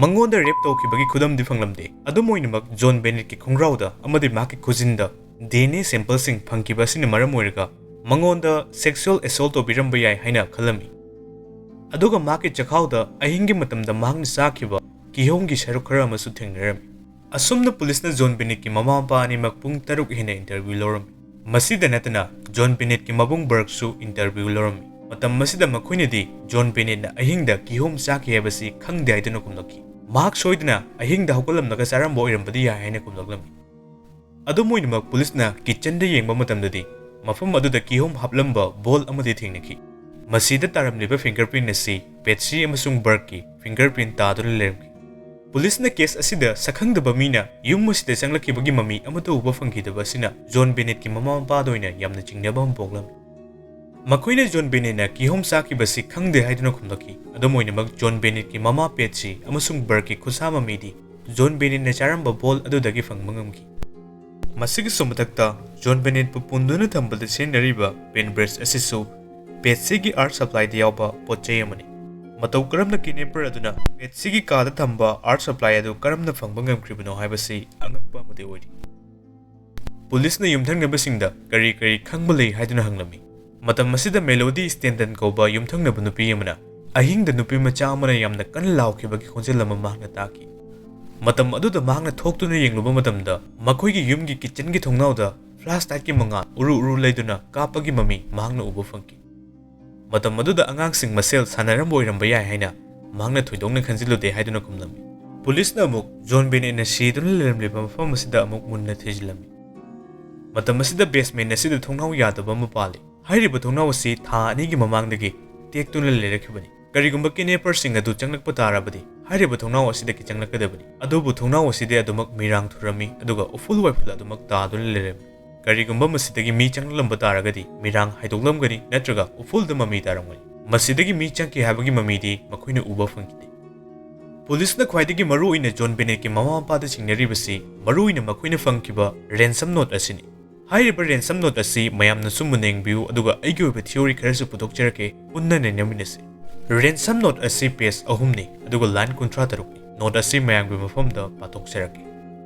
ꯃꯉꯣꯟꯗ rape ꯇꯧꯈꯤꯕꯒꯤ ꯈꯨꯗꯝꯗꯤ ꯐꯪꯂꯝꯗꯦ꯫ ꯑꯗꯨꯝ ꯑꯣꯏꯅꯃꯛ, ꯖꯣꯟ ꯕꯦꯅꯦꯠꯀꯤ ꯈꯣꯡꯒ꯭ꯔꯥꯎꯗ ꯑꯃꯗꯤ ꯃꯍꯥꯛꯀꯤ ꯈꯨꯖꯤꯟꯗ D N A sampleꯁꯤꯡ ꯐꯪꯈꯤꯕ ꯑꯁꯤꯅ ꯃꯔꯝ ꯑꯣꯏꯔꯒ ꯃꯉꯣꯟꯗ sexual assault ꯇꯧꯕꯤꯔꯝꯕ ꯌꯥꯏ ꯍꯥꯏꯅ ꯈꯜꯂꯝꯃꯤ꯫ ꯑꯗꯨꯒ ꯃꯍꯥꯛꯀꯤ ꯆꯈꯥꯎꯗ ꯑꯍꯤꯡꯒꯤ ꯃꯇꯝꯗ ꯃꯍꯥꯛꯅ ꯆꯥꯈꯤꯕ ꯀꯤꯍꯣꯝꯒꯤ ꯁꯔꯨꯛ ꯈꯔ ꯑꯃꯁꯨ ꯊꯦꯡꯅꯔꯝꯃꯤ꯫ ꯑꯁꯨꯝꯅ ꯄꯨꯂꯤꯁꯅ ꯖꯣꯟ ꯕꯦꯅꯦꯠꯀꯤ ꯃꯃꯥ ꯃꯄꯥ ꯑꯅꯤꯃꯛ ꯄꯨꯡ ꯇꯔꯨꯛ ꯍꯦꯟꯅ interview ꯂꯧꯔꯝꯃꯤ꯫ ꯃꯁꯤꯗ ꯅꯠꯇꯅ, ꯖꯣꯟ ꯕꯦꯅꯦꯠꯀꯤ ꯃꯕꯨꯡ ꯕꯔꯛꯁꯨ interview ꯂꯧꯔꯝꯃꯤ꯫ ꯃꯇꯝ ꯑꯁꯤꯗ ꯃꯈꯣꯏꯅꯗꯤ ꯖꯣꯟ ꯕꯦꯅꯦꯠꯅ ꯑꯍꯤꯡꯗ ꯀꯤꯍꯣꯝ ꯆꯥꯈꯤ ꯍꯥꯏꯕꯁꯤ ꯈꯪꯗꯦ ꯍꯥꯏꯗꯨꯅ ꯈꯨꯝꯂꯛꯈꯤ꯫ ꯃꯍꯥꯛ ꯁꯣꯏꯗꯅ ꯑꯍꯤꯡꯗ ꯍꯧꯒꯠꯂꯝꯂꯒ ꯆꯥꯔꯝꯕ ꯑꯣꯏꯔꯝꯕꯗꯤ ꯌꯥꯏ ꯍꯥꯏꯅ ꯈꯨꯝꯂꯛꯂꯝꯃꯤ꯫ ꯑꯗꯨꯝ ꯑꯣꯏꯅꯃꯛ, ꯄꯨꯂꯤꯁꯅ kitchenꯗ ꯌꯦꯡꯕ ꯃꯇꯝꯗꯗꯤ ꯃꯐꯝ ꯑꯗꯨꯗ ꯀꯤꯍꯣꯝ ꯍꯥꯞꯂꯝꯕ bowl ꯑꯃꯗꯤ ꯊꯦꯡꯅꯈꯤ꯫ ꯃꯁꯤꯗ ꯇꯥꯔꯝꯂꯤꯕ fingerprint ꯑꯁꯤ ꯄꯦꯠꯁꯤ ꯑꯃꯁꯨꯡ ꯕꯔꯛꯀꯤ fingerprint ꯇꯥꯗꯨꯅ ꯂꯩꯔꯝꯈꯤ꯫ ꯄꯨꯂꯤꯁꯅ case ꯑꯁꯤꯗ ꯁꯛꯈꯪꯗꯕ ꯃꯤꯅ ꯌꯨꯝ ꯑꯁꯤꯗ ꯆꯪꯂꯛꯈꯤꯕꯒꯤ ꯃꯃꯤ ꯑꯃꯠꯇ ꯎꯕ ꯐꯪꯈꯤꯗꯕ ꯑꯁꯤꯅ ꯖꯣꯟ ꯕꯦꯅꯦꯠꯀꯤ ꯃꯃꯥ ꯃꯄꯥꯗ ꯑꯣꯏꯅ ꯌꯥꯝꯅ ꯆꯤꯡꯅꯕ ꯑꯃ ꯄꯣꯛꯂꯝꯃꯤ꯫ ꯃꯈꯣꯏꯅ ꯖꯣꯟ ꯕꯦꯅꯦꯠꯅ ꯀꯤꯍꯣꯝ ꯆꯥꯈꯤꯕꯁꯤ ꯈꯪꯗꯦ ꯍꯥꯏꯗꯨꯅ ꯈꯨꯝꯂꯛꯈꯤ꯫ ꯑꯗꯨꯝ ꯑꯣꯏꯅꯃꯛ, ꯖꯣꯟ ꯕꯦꯅꯦꯠꯀꯤ ꯃꯃꯥ ꯄꯦꯠꯁꯤ ꯑꯃꯁꯨꯡ ꯕꯔꯛꯀꯤ ꯈꯨꯠꯁꯥ ꯃꯃꯤꯗꯤ ꯖꯣꯟ ꯕꯦꯅꯦꯠꯅ ꯆꯥꯔꯝꯕ bowl ꯑꯗꯨꯗꯒꯤ ꯐꯪꯕ ꯉꯝꯈꯤ꯫ ꯃꯁꯤꯒꯤꯁꯨ ꯃꯊꯛꯇ, ꯖꯣꯟ ꯕꯦꯅꯦꯠꯄꯨ ꯄꯨꯟꯗꯨꯅ ꯊꯝꯕꯗ ꯁꯤꯖꯤꯟꯅꯔꯤꯕ pen brush ꯑꯁꯤꯁꯨ ꯄꯦꯠꯁꯤꯒꯤ art supplyꯗ ꯌꯥꯎꯕ ꯄꯣꯠ ꯆꯩ ꯑꯃꯅꯤ꯫ ꯃꯇꯧ ꯀꯔꯝꯅ kidnapper ꯑꯗꯨꯅ ꯄꯦꯠꯁꯤꯒꯤ ꯀꯥꯗ ꯊꯝꯕ art supply ꯑꯗꯨ ꯀꯔꯝꯅ ꯐꯪꯕ ꯉꯝꯈ꯭ꯔꯤꯕꯅꯣ ꯍꯥꯏꯕꯁꯤ ꯑꯉꯛꯄ ꯑꯃꯗꯤ ꯑꯣꯏꯔꯤ꯫ ꯄꯨꯂꯤꯁꯅ ꯌꯨꯝꯊꯪꯅꯕꯁꯤꯡꯗ ꯀꯔꯤ ꯀꯔꯤ ꯈꯪꯕ ꯂꯩ ꯍꯥꯏꯗꯨꯅ ꯍꯪꯂꯝꯃꯤ꯫ ꯃꯇꯝ ꯑꯁꯤꯗ ꯃꯦꯂꯣꯗꯤ ꯁ꯭ꯇꯦꯟꯇꯟ ꯀꯧꯕ ꯌꯨꯝꯊꯪꯅꯕ ꯅꯨꯄꯤ ꯑꯃꯅ ꯑꯍꯤꯡꯗ ꯅꯨꯄꯤ ꯃꯆꯥ ꯑꯃꯅ ꯌꯥꯝꯅ ꯀꯟꯅ ꯂꯥꯎꯈꯤꯕꯒꯤ ꯈꯣꯟꯖꯦꯜ ꯑꯃ ꯃꯍꯥꯛꯅ ꯇꯥꯈꯤ꯫ ꯃꯇꯝ ꯑꯗꯨꯗ ꯃꯍꯥꯛꯅ ꯊꯣꯛꯇꯨꯅ ꯌꯦꯡꯂꯨꯕ ꯃꯇꯝꯗ, ꯃꯈꯣꯏꯒꯤ ꯌꯨꯝꯒꯤ kitchenꯒꯤ ꯊꯣꯡꯅꯥꯎꯗ flashlightꯀꯤ ꯃꯉꯥꯜ ꯎꯔꯨ ꯎꯔꯨ ꯂꯩꯗꯨꯅ ꯀꯥꯞꯄꯒꯤ ꯃꯃꯤ ꯃꯍꯥꯛꯅ ꯎꯕ ꯐꯪꯈꯤ꯫ ꯃꯇꯝ ꯑꯗꯨꯗ ꯑꯉꯥꯡꯁꯤꯡ ꯃꯁꯦꯜ ꯁꯥꯟꯅꯔꯝꯕ ꯑꯣꯏꯔꯝꯕ ꯌꯥꯏ ꯍꯥꯏꯅ ꯃꯍꯥꯛꯅ ꯊꯣꯏꯗꯣꯛꯅ ꯈꯟꯖꯤꯜꯂꯨꯗꯦ ꯍꯥꯏꯗꯨꯅ ꯈꯨꯝꯂꯝꯃꯤ꯫ ꯄꯨꯂꯤꯁꯅ ꯑꯃꯨꯛ ꯖꯣꯟ ꯕꯦꯅꯦꯠꯅ ꯁꯤꯗꯨꯅ ꯂꯩꯔꯝꯂꯤꯕ ꯃꯐꯝ ꯑꯁꯤꯗ ꯑꯃꯨꯛ ꯃꯨꯟꯅ ꯊꯤꯖꯤꯜꯂꯝꯃꯤ꯫ ꯃꯇꯝ ꯑꯁꯤꯗ basement ꯑꯁꯤꯗ ꯊꯣꯡꯅꯥꯎ ꯌꯥꯗꯕ ꯑꯃ ꯄꯥꯜꯂꯤ꯫ ꯍꯥꯏꯔꯤꯕ ꯊꯣꯡꯅꯥꯎ ꯑꯁꯤ ꯊꯥ ꯑꯅꯤꯒꯤ ꯃꯃꯥꯡꯗꯒꯤ ꯇꯦꯛꯇꯨꯅ ꯂꯩꯔꯛꯈꯤꯕꯅꯤ꯫ ꯀꯔꯤꯒꯨꯝꯕ kidnapperꯁꯤꯡ ꯑꯗꯨ ꯆꯪꯂꯛꯄ ꯇꯥꯔꯕꯗꯤ, ꯍꯥꯏꯔꯤꯕ ꯊꯣꯡꯅꯥꯎ ꯑꯁꯤꯗꯒꯤ ꯆꯪꯂꯛꯀꯗꯕꯅꯤ꯫ ꯑꯗꯨꯕꯨ ꯊꯣꯡꯅꯥꯎ ꯑꯁꯤꯗꯤ ꯑꯗꯨꯃꯛ ꯃꯤꯔꯥꯡ ꯊꯨꯔꯝꯃꯤ, ꯑꯗꯨꯒ ꯎꯐꯨꯜ ꯋꯥꯏꯐꯨꯜ ꯑꯗꯨꯃꯛ ꯇꯥꯗꯨꯅ ꯂꯩꯔꯝꯃꯤ꯫ ꯀꯔꯤꯒꯨꯝꯕ ꯃꯁꯤꯗꯒꯤ ꯃꯤ ꯆꯪꯂꯛꯂꯝꯕ ꯇꯥꯔꯒꯗꯤ, ꯃꯤꯔꯥꯡ ꯍꯥꯏꯗꯣꯛꯂꯝꯒꯅꯤ ꯅꯠꯇ꯭ꯔꯒ ꯎꯐꯨꯜꯗ ꯃꯃꯤ ꯇꯥꯔꯝꯒꯅꯤ꯫ ꯃꯁꯤꯗꯒꯤ ꯃꯤ ꯆꯪꯈꯤ ꯍꯥꯏꯕꯒꯤ ꯃꯃꯤꯗꯤ ꯃꯈꯣꯏꯅ ꯎꯕ ꯐꯪꯈꯤꯗꯦ꯫ ꯄꯨꯂꯤꯁꯅ ꯈ꯭ꯋꯥꯏꯗꯒꯤ ꯃꯔꯨꯑꯣꯏꯅ ꯖꯣꯟ ꯕꯦꯅꯦꯠꯀꯤ ꯃꯃꯥ ꯃꯄꯥꯗ ꯆꯤꯡꯅꯔꯤꯕꯁꯤ ꯃꯔꯨꯑꯣꯏꯅ ꯃꯈꯣꯏꯅ ꯐꯪꯈꯤꯕ ransom note ꯑꯁꯤꯅꯤ꯫ ꯍꯥꯏꯔꯤꯕ ransom note ꯑꯁꯤ ꯃꯌꯥꯝꯅꯁꯨ ꯃꯨꯟꯅ ꯌꯦꯡꯕꯤꯌꯨ, ꯑꯗꯨꯒ ꯑꯩꯒꯤ ꯑꯣꯏꯕ theory ꯈꯔꯁꯨ ꯄꯨꯊꯣꯛꯆꯔꯛꯀꯦ, ꯄꯨꯟꯅ ꯅꯩꯅꯃꯤꯟꯅꯁꯤ꯫ Ransom note ꯑꯁꯤ page ꯑꯍꯨꯝꯅꯤ, ꯑꯗꯨꯒ line ꯀꯨꯟꯊ꯭ꯔꯥ ꯇꯔꯨꯛꯅꯤ꯫ Note ꯑꯁꯤ ꯃꯌꯥꯝꯒꯤ ꯃꯐꯝꯗ ꯄꯥꯊꯣꯛꯆꯔꯛꯀꯦ꯫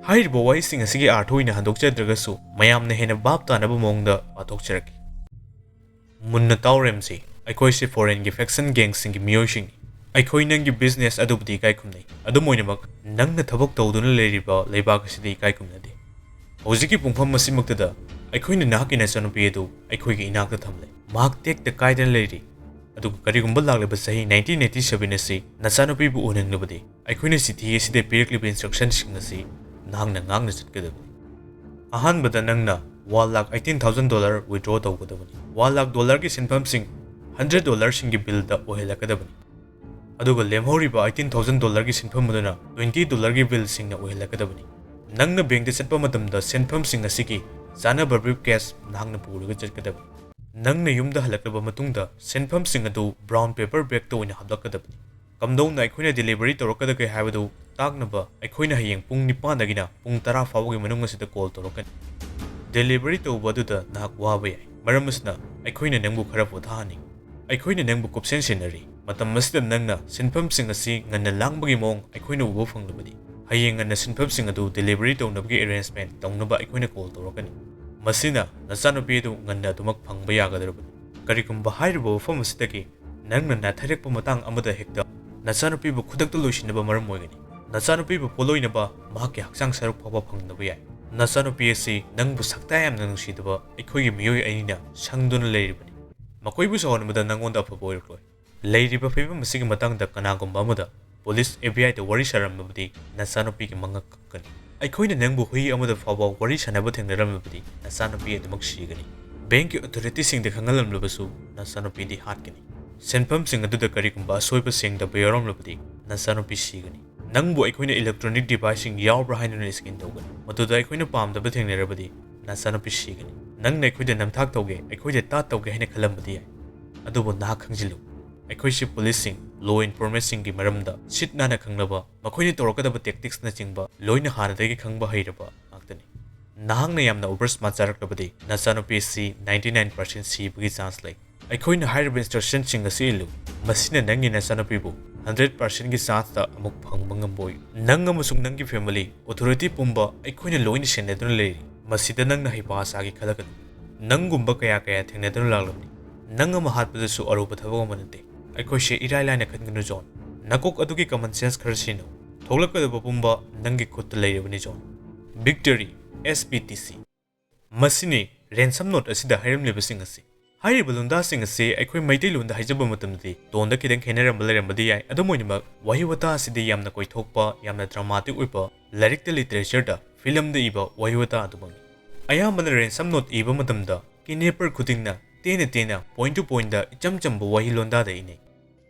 ꯍꯥꯏꯔꯤꯕ ꯋꯥꯍꯩꯁꯤꯡ ꯑꯁꯤꯒꯤ ꯑꯥꯔꯊ ꯑꯣꯏꯅ ꯍꯟꯗꯣꯛꯆꯗ꯭ꯔꯒꯁꯨ, ꯃꯌꯥꯝꯅ ꯍꯦꯟꯅ ꯚꯥꯞ ꯇꯥꯅꯕ ꯃꯑꯣꯡꯗ ꯄꯥꯊꯣꯛꯆꯔꯛꯀꯦ꯫ ꯃꯨꯟꯅ ꯇꯥꯎꯔꯦꯝꯁꯤ, ꯑꯩꯈꯣꯏꯁꯤ foreignꯒꯤ faction gangꯁꯤꯡꯒꯤ ꯃꯤꯑꯣꯏꯁꯤꯡꯅꯤ꯫ ꯑꯩꯈꯣꯏ ꯅꯪꯒꯤ business ꯑꯗꯨꯕꯨꯗꯤ ꯏꯀꯥꯏ ꯈꯨꯝꯅꯩ꯫ ꯑꯗꯨꯝ ꯑꯣꯏꯅꯃꯛ, ꯅꯪꯅ ꯊꯕꯛ ꯇꯧꯗꯨꯅ ꯂꯩꯔꯤꯕ ꯂꯩꯕꯥꯛ ꯑꯁꯤꯗꯤ ꯏꯀꯥꯏ ꯈꯨꯝꯅꯗꯦ꯫ ꯍꯧꯖꯤꯛꯀꯤ ꯄꯨꯡꯐꯝ ꯑꯁꯤꯃꯛꯇꯗ ꯑꯩꯈꯣꯏꯅ ꯅꯍꯥꯛꯀꯤ ꯅꯆꯥꯅꯨꯄꯤ ꯑꯗꯨ ꯑꯩꯈꯣꯏꯒꯤ ꯏꯅꯥꯛꯇ ꯊꯝꯂꯦ꯫ ꯃꯍꯥꯛ ꯇꯦꯛꯇ ꯀꯥꯏꯗꯅ ꯂꯩꯔꯤ꯫ ꯑꯗꯨꯒ ꯀꯔꯤꯒꯨꯝꯕ ꯂꯥꯛꯂꯤꯕ ꯆꯍꯤ nineteen eighty seven ꯑꯁꯤ ꯅꯆꯥꯅꯨꯄꯤꯕꯨ ꯎꯅꯤꯡꯂꯕꯗꯤ, ꯑꯩꯈꯣꯏꯅ ꯆꯤꯊꯤ ꯑꯁꯤꯗ ꯄꯤꯔꯛꯂꯤꯕ instructionꯁꯤꯡ ꯑꯁꯤ ꯅꯍꯥꯛꯅ ꯉꯥꯛꯅ ꯆꯠꯀꯗꯕꯅꯤ꯫ ꯑꯍꯥꯟꯕꯗ ꯅꯪꯅ one lakh eighteen thousand dollar withdraw ꯇꯧꯒꯗꯕꯅꯤ꯫ One lakh dollarꯒꯤ ꯁꯦꯟꯐꯝꯁꯤꯡ hundred dollarꯁꯤꯡꯒꯤ billꯗ ꯑꯣꯏꯍꯜꯂꯛꯀꯗꯕꯅꯤ꯫ ꯑꯗꯨꯒ ꯂꯦꯝꯍꯧꯔꯤꯕ eighteen thousand dollarꯒꯤ ꯁꯦꯟꯐꯝ ꯑꯗꯨꯅ twenty dollarꯒꯤ billꯁꯤꯡꯅ ꯑꯣꯏꯍꯜꯂꯛꯀꯗꯕꯅꯤ꯫ ꯅꯪꯅ bankꯇ ꯆꯠꯄ ꯃꯇꯝꯗ ꯁꯦꯟꯐꯝꯁꯤꯡ ꯑꯁꯤꯒꯤ ꯆꯥꯅꯕ briefcase ꯅꯍꯥꯛꯅ ꯄꯨꯔꯒ ꯆꯠꯀꯗꯕꯅꯤ꯫ ꯅꯪꯅ ꯌꯨꯝꯗ ꯍꯜꯂꯛꯂꯕ ꯃꯇꯨꯡꯗ ꯁꯦꯟꯐꯝꯁꯤꯡ ꯑꯗꯨ brown paper bagꯇ ꯑꯣꯏꯅ ꯍꯥꯞꯂꯛꯀꯗꯕꯅꯤ꯫ ꯀꯝꯗꯧꯅ ꯑꯩꯈꯣꯏꯅ delivery ꯇꯧꯔꯛꯀꯗꯒꯦ ꯍꯥꯏꯕꯗꯨ ꯇꯥꯛꯅꯕ ꯑꯩꯈꯣꯏꯅ ꯍꯌꯦꯡ ꯄꯨꯡ ꯅꯤꯄꯥꯟꯗꯒꯤꯅ ꯄꯨꯡ ꯇꯔꯥ ꯐꯥꯎꯕꯒꯤ ꯃꯅꯨꯡ ꯑꯁꯤꯗ call ꯇꯧꯔꯛꯀꯅꯤ꯫ Delivery ꯇꯧꯕ ꯑꯗꯨꯗ ꯅꯍꯥꯛ ꯋꯥꯕ ꯌꯥꯏ, ꯃꯔꯝ ꯑꯁꯤꯅ ꯑꯩꯈꯣꯏꯅ ꯅꯪꯕꯨ ꯈꯔ ꯄꯣꯊꯥꯍꯟꯅꯤꯡꯏ꯫ ꯑꯩꯈꯣꯏꯅ ꯅꯪꯕꯨ ꯀꯨꯞꯁꯦꯟ ꯁꯦꯟꯅꯔꯤ꯫ ꯃꯇꯝ ꯑꯁꯤꯗ ꯅꯪꯅ ꯁꯦꯟꯐꯝꯁꯤꯡ ꯑꯁꯤ ꯉꯟꯅ ꯂꯥꯡꯕꯒꯤ ꯃꯑꯣꯡ ꯑꯩꯈꯣꯏꯅ ꯎꯕ ꯐꯪꯂꯕꯗꯤ, ꯍꯌꯦꯡ ꯉꯟꯅ ꯁꯦꯟꯐꯝꯁꯤꯡ ꯑꯗꯨ delivery ꯇꯧꯅꯕꯒꯤ arrangement ꯇꯧꯅꯕ ꯑꯩꯈꯣꯏꯅ call ꯇꯧꯔꯛꯀꯅꯤ꯫ ꯃꯁꯤꯅ ꯅꯆꯥꯅꯨꯄꯤ ꯑꯗꯨ ꯉꯟꯅ ꯑꯗꯨꯃꯛ ꯐꯪꯕ ꯌꯥꯒꯗꯧꯔꯕꯅꯤ꯫ ꯀꯔꯤꯒꯨꯝꯕ ꯍꯥꯏꯔꯤꯕ ꯋꯥꯐꯝ ꯑꯁꯤꯗꯒꯤ ꯅꯪꯅ ꯅꯥꯊꯩꯔꯛꯄ ꯃꯇꯥꯡ ꯑꯃꯗ ꯍꯦꯛꯇ, ꯅꯆꯥꯅꯨꯄꯤꯕꯨ ꯈꯨꯗꯛꯇ ꯂꯣꯏꯁꯤꯟꯅꯕ ꯃꯔꯝ ꯑꯣꯏꯒꯅꯤ꯫ ꯅꯆꯥꯅꯨꯄꯤꯕꯨ ꯄꯣꯠꯂꯣꯏꯅꯕ ꯃꯍꯥꯛꯀꯤ ꯍꯛꯆꯥꯡ ꯁꯔꯨꯛ ꯐꯥꯎꯕ ꯐꯪꯗꯕ ꯌꯥꯏ꯫ ꯅꯆꯥꯅꯨꯄꯤ ꯑꯁꯤ ꯅꯪꯕꯨ ꯁꯛꯇꯥ ꯌꯥꯝꯅ ꯅꯨꯡꯁꯤꯗꯕ ꯑꯩꯈꯣꯏꯒꯤ ꯃꯤꯑꯣꯏ ꯑꯅꯤꯅ ꯁꯪꯗꯨꯅ ꯂꯩꯔꯤꯕꯅꯤ꯫ ꯃꯈꯣꯏꯕꯨ ꯁꯥꯎꯍꯟꯕꯗ ꯅꯪꯉꯣꯟꯗ ꯑꯐꯕ ꯑꯣꯏꯔꯛꯂꯣꯏ꯫ ꯂꯩꯔꯤꯕ ꯐꯤꯕꯝ ꯑꯁꯤꯒꯤ ꯃꯇꯥꯡꯗ ꯀꯅꯥꯒꯨꯝꯕ ꯑꯃꯗ police, F B I ꯗ ꯋꯥꯔꯤ ꯁꯥꯔꯝꯂꯕꯗꯤ ꯅꯆꯥꯅꯨꯄꯤꯒꯤ ꯃꯉꯛ ꯀꯛꯀꯅꯤ꯫ ꯑꯩꯈꯣꯏꯅ ꯅꯪꯕꯨ ꯍꯨꯏ ꯑꯃꯗ ꯐꯥꯎꯕ ꯋꯥꯔꯤ ꯁꯥꯟꯅꯕ ꯊꯦꯡꯅꯔꯝꯂꯕꯗꯤ ꯅꯆꯥꯅꯨꯄꯤ ꯑꯗꯨꯃꯛ ꯁꯤꯒꯅꯤ꯫ Bankꯀꯤ authorityꯁꯤꯡꯗ ꯈꯪꯍꯜꯂꯝꯂꯕꯁꯨ ꯅꯆꯥꯅꯨꯄꯤꯗꯤ ꯍꯥꯠꯀꯅꯤ꯫ ꯁꯦꯟꯐꯝꯁꯤꯡ ꯑꯗꯨꯗ ꯀꯔꯤꯒꯨꯝꯕ ꯑꯁꯣꯏꯕ ꯁꯦꯡꯗꯕ ꯌꯥꯎꯔꯝꯂꯕꯗꯤ ꯅꯆꯥꯅꯨꯄꯤ ꯁꯤꯒꯅꯤ꯫ ꯅꯪꯕꯨ ꯑꯩꯈꯣꯏꯅ electronic deviceꯁꯤꯡ ꯌꯥꯎꯕ꯭ꯔꯥ ꯍꯥꯏꯗꯨꯅ scan ꯇꯧꯒꯅꯤ꯫ ꯃꯗꯨꯗ ꯑꯩꯈꯣꯏꯅ ꯄꯥꯝꯗꯕ ꯊꯦꯡꯅꯔꯕꯗꯤ ꯅꯆꯥꯅꯨꯄꯤ ꯁꯤꯒꯅꯤ꯫ ꯅꯪꯅ ꯑꯩꯈꯣꯏꯗ ꯅꯝꯊꯥꯛ ꯇꯧꯒꯦ, ꯑꯩꯈꯣꯏꯗ ꯇꯥꯠ ꯇꯧꯒꯦ ꯍꯥꯏꯅ ꯈꯜꯂꯝꯕꯗꯤ ꯌꯥꯏ, ꯑꯗꯨꯕꯨ ꯅꯍꯥꯛ ꯈꯪꯖꯤꯜꯂꯨ, ꯑꯩꯈꯣꯏꯁꯤ policeꯁꯤꯡ, law enforcementꯁꯤꯡꯒꯤ ꯃꯔꯝꯗ ꯁꯤꯠ ꯅꯥꯟꯅ ꯈꯪꯂꯕ, ꯃꯈꯣꯏꯅ ꯇꯧꯔꯛꯀꯗꯕ tacticsꯅꯆꯤꯡꯕ ꯂꯣꯏꯅ ꯍꯥꯟꯅꯗꯒꯤ ꯈꯪꯕ ꯍꯩꯔꯕ ꯉꯥꯛꯇꯅꯤ꯫ ꯅꯍꯥꯛꯅ ꯌꯥꯝꯅ over smart ꯆꯥꯔꯛꯂꯕꯗꯤ ꯅꯆꯥꯅꯨꯄꯤ ꯑꯁꯤ ninety nine percent ꯁꯤꯕꯒꯤ chance ꯂꯩ꯫ ꯑꯩꯈꯣꯏꯅ ꯍꯥꯏꯔꯤꯕ instructionꯁꯤꯡ ꯑꯁꯤ ꯏꯜꯂꯨ꯫ ꯃꯁꯤꯅ ꯅꯪꯒꯤ ꯅꯆꯥꯅꯨꯄꯤꯕꯨ hundred percentꯒꯤ chanceꯇ ꯑꯃꯨꯛ ꯐꯪꯕ ꯉꯝꯕ ꯑꯣꯏꯌꯨ꯫ ꯅꯪ ꯑꯃꯁꯨꯡ ꯅꯪꯒꯤ family, authority ꯄꯨꯝꯕ ꯑꯩꯈꯣꯏꯅ ꯂꯣꯏꯅ ꯁꯦꯟꯅꯗꯨꯅ ꯂꯩꯔꯤ꯫ ꯃꯁꯤꯗ ꯅꯪꯅ ꯍꯩꯄꯥ ꯁꯥꯒꯦ ꯈꯜꯂꯒꯅꯨ꯫ ꯅꯪꯒꯨꯝꯕ ꯀꯌꯥ ꯀꯌꯥ ꯊꯦꯡꯅꯗꯨꯅ ꯂꯥꯛꯂꯕꯅꯤ꯫ ꯅꯪ ꯑꯃ ꯍꯥꯠꯄꯗꯁꯨ ꯑꯔꯨꯕ ꯊꯕꯛ ꯑꯃ ꯅꯠꯇꯦ꯫ ꯑꯩꯈꯣꯏꯁꯦ ꯏꯔꯥꯏ ꯂꯥꯏꯅ ꯈꯟꯒꯅꯨ, ꯖꯣꯟ꯫ ꯅꯀꯣꯛ ꯑꯗꯨꯒꯤ common sense ꯈꯔ ꯁꯤꯖꯤꯟꯅꯧ꯫ ꯊꯣꯛꯂꯛꯀꯗꯕ ꯄꯨꯝꯕ ꯅꯪꯒꯤ ꯈꯨꯠꯇ ꯂꯩꯔꯕꯅꯤ, zone. Victory, S P T C꯫ ꯃꯁꯤꯅꯤ ransom note ꯑꯁꯤꯗ ꯍꯥꯏꯔꯝꯂꯤꯕꯁꯤꯡ ꯑꯁꯤ꯫ ꯍꯥꯏꯔꯤꯕ ꯂꯣꯟꯗꯥꯁꯤꯡ ꯑꯁꯤ ꯑꯩꯈꯣꯏ ꯃꯩꯇꯩꯂꯣꯟꯗ ꯍꯥꯏꯖꯕ ꯃꯇꯝꯗꯗꯤ ꯇꯣꯟꯗ ꯈꯤꯇꯪ ꯈꯦꯠꯅꯔꯝꯕ ꯂꯩꯔꯝꯕꯗꯤ ꯌꯥꯏ꯫ ꯑꯗꯨꯝ ꯑꯣꯏꯅꯃꯛ, ꯋꯥꯍꯩ ꯋꯥꯇꯥ ꯑꯁꯤꯗꯤ ꯌꯥꯝꯅ ꯀꯣꯏꯊꯣꯛꯄ, ꯌꯥꯝꯅ dramatic ꯑꯣꯏꯕ, ꯂꯥꯏꯔꯤꯛꯇ, literatureꯗ, filmꯗ ꯏꯕ ꯋꯥꯍꯩ ꯋꯥꯇꯥ ꯑꯗꯨꯃꯛꯅꯤ꯫ ꯑꯌꯥꯝꯕꯅ ransom note ꯏꯕ ꯃꯇꯝꯗ kidnapper ꯈꯨꯗꯤꯡꯅ ꯇꯦꯟꯅ ꯇꯦꯟꯅ, point to pointꯗ, ꯏꯆꯝ ꯆꯝꯕ ꯋꯥꯍꯩ ꯂꯣꯟꯗꯥꯗ ꯏꯅꯩ꯫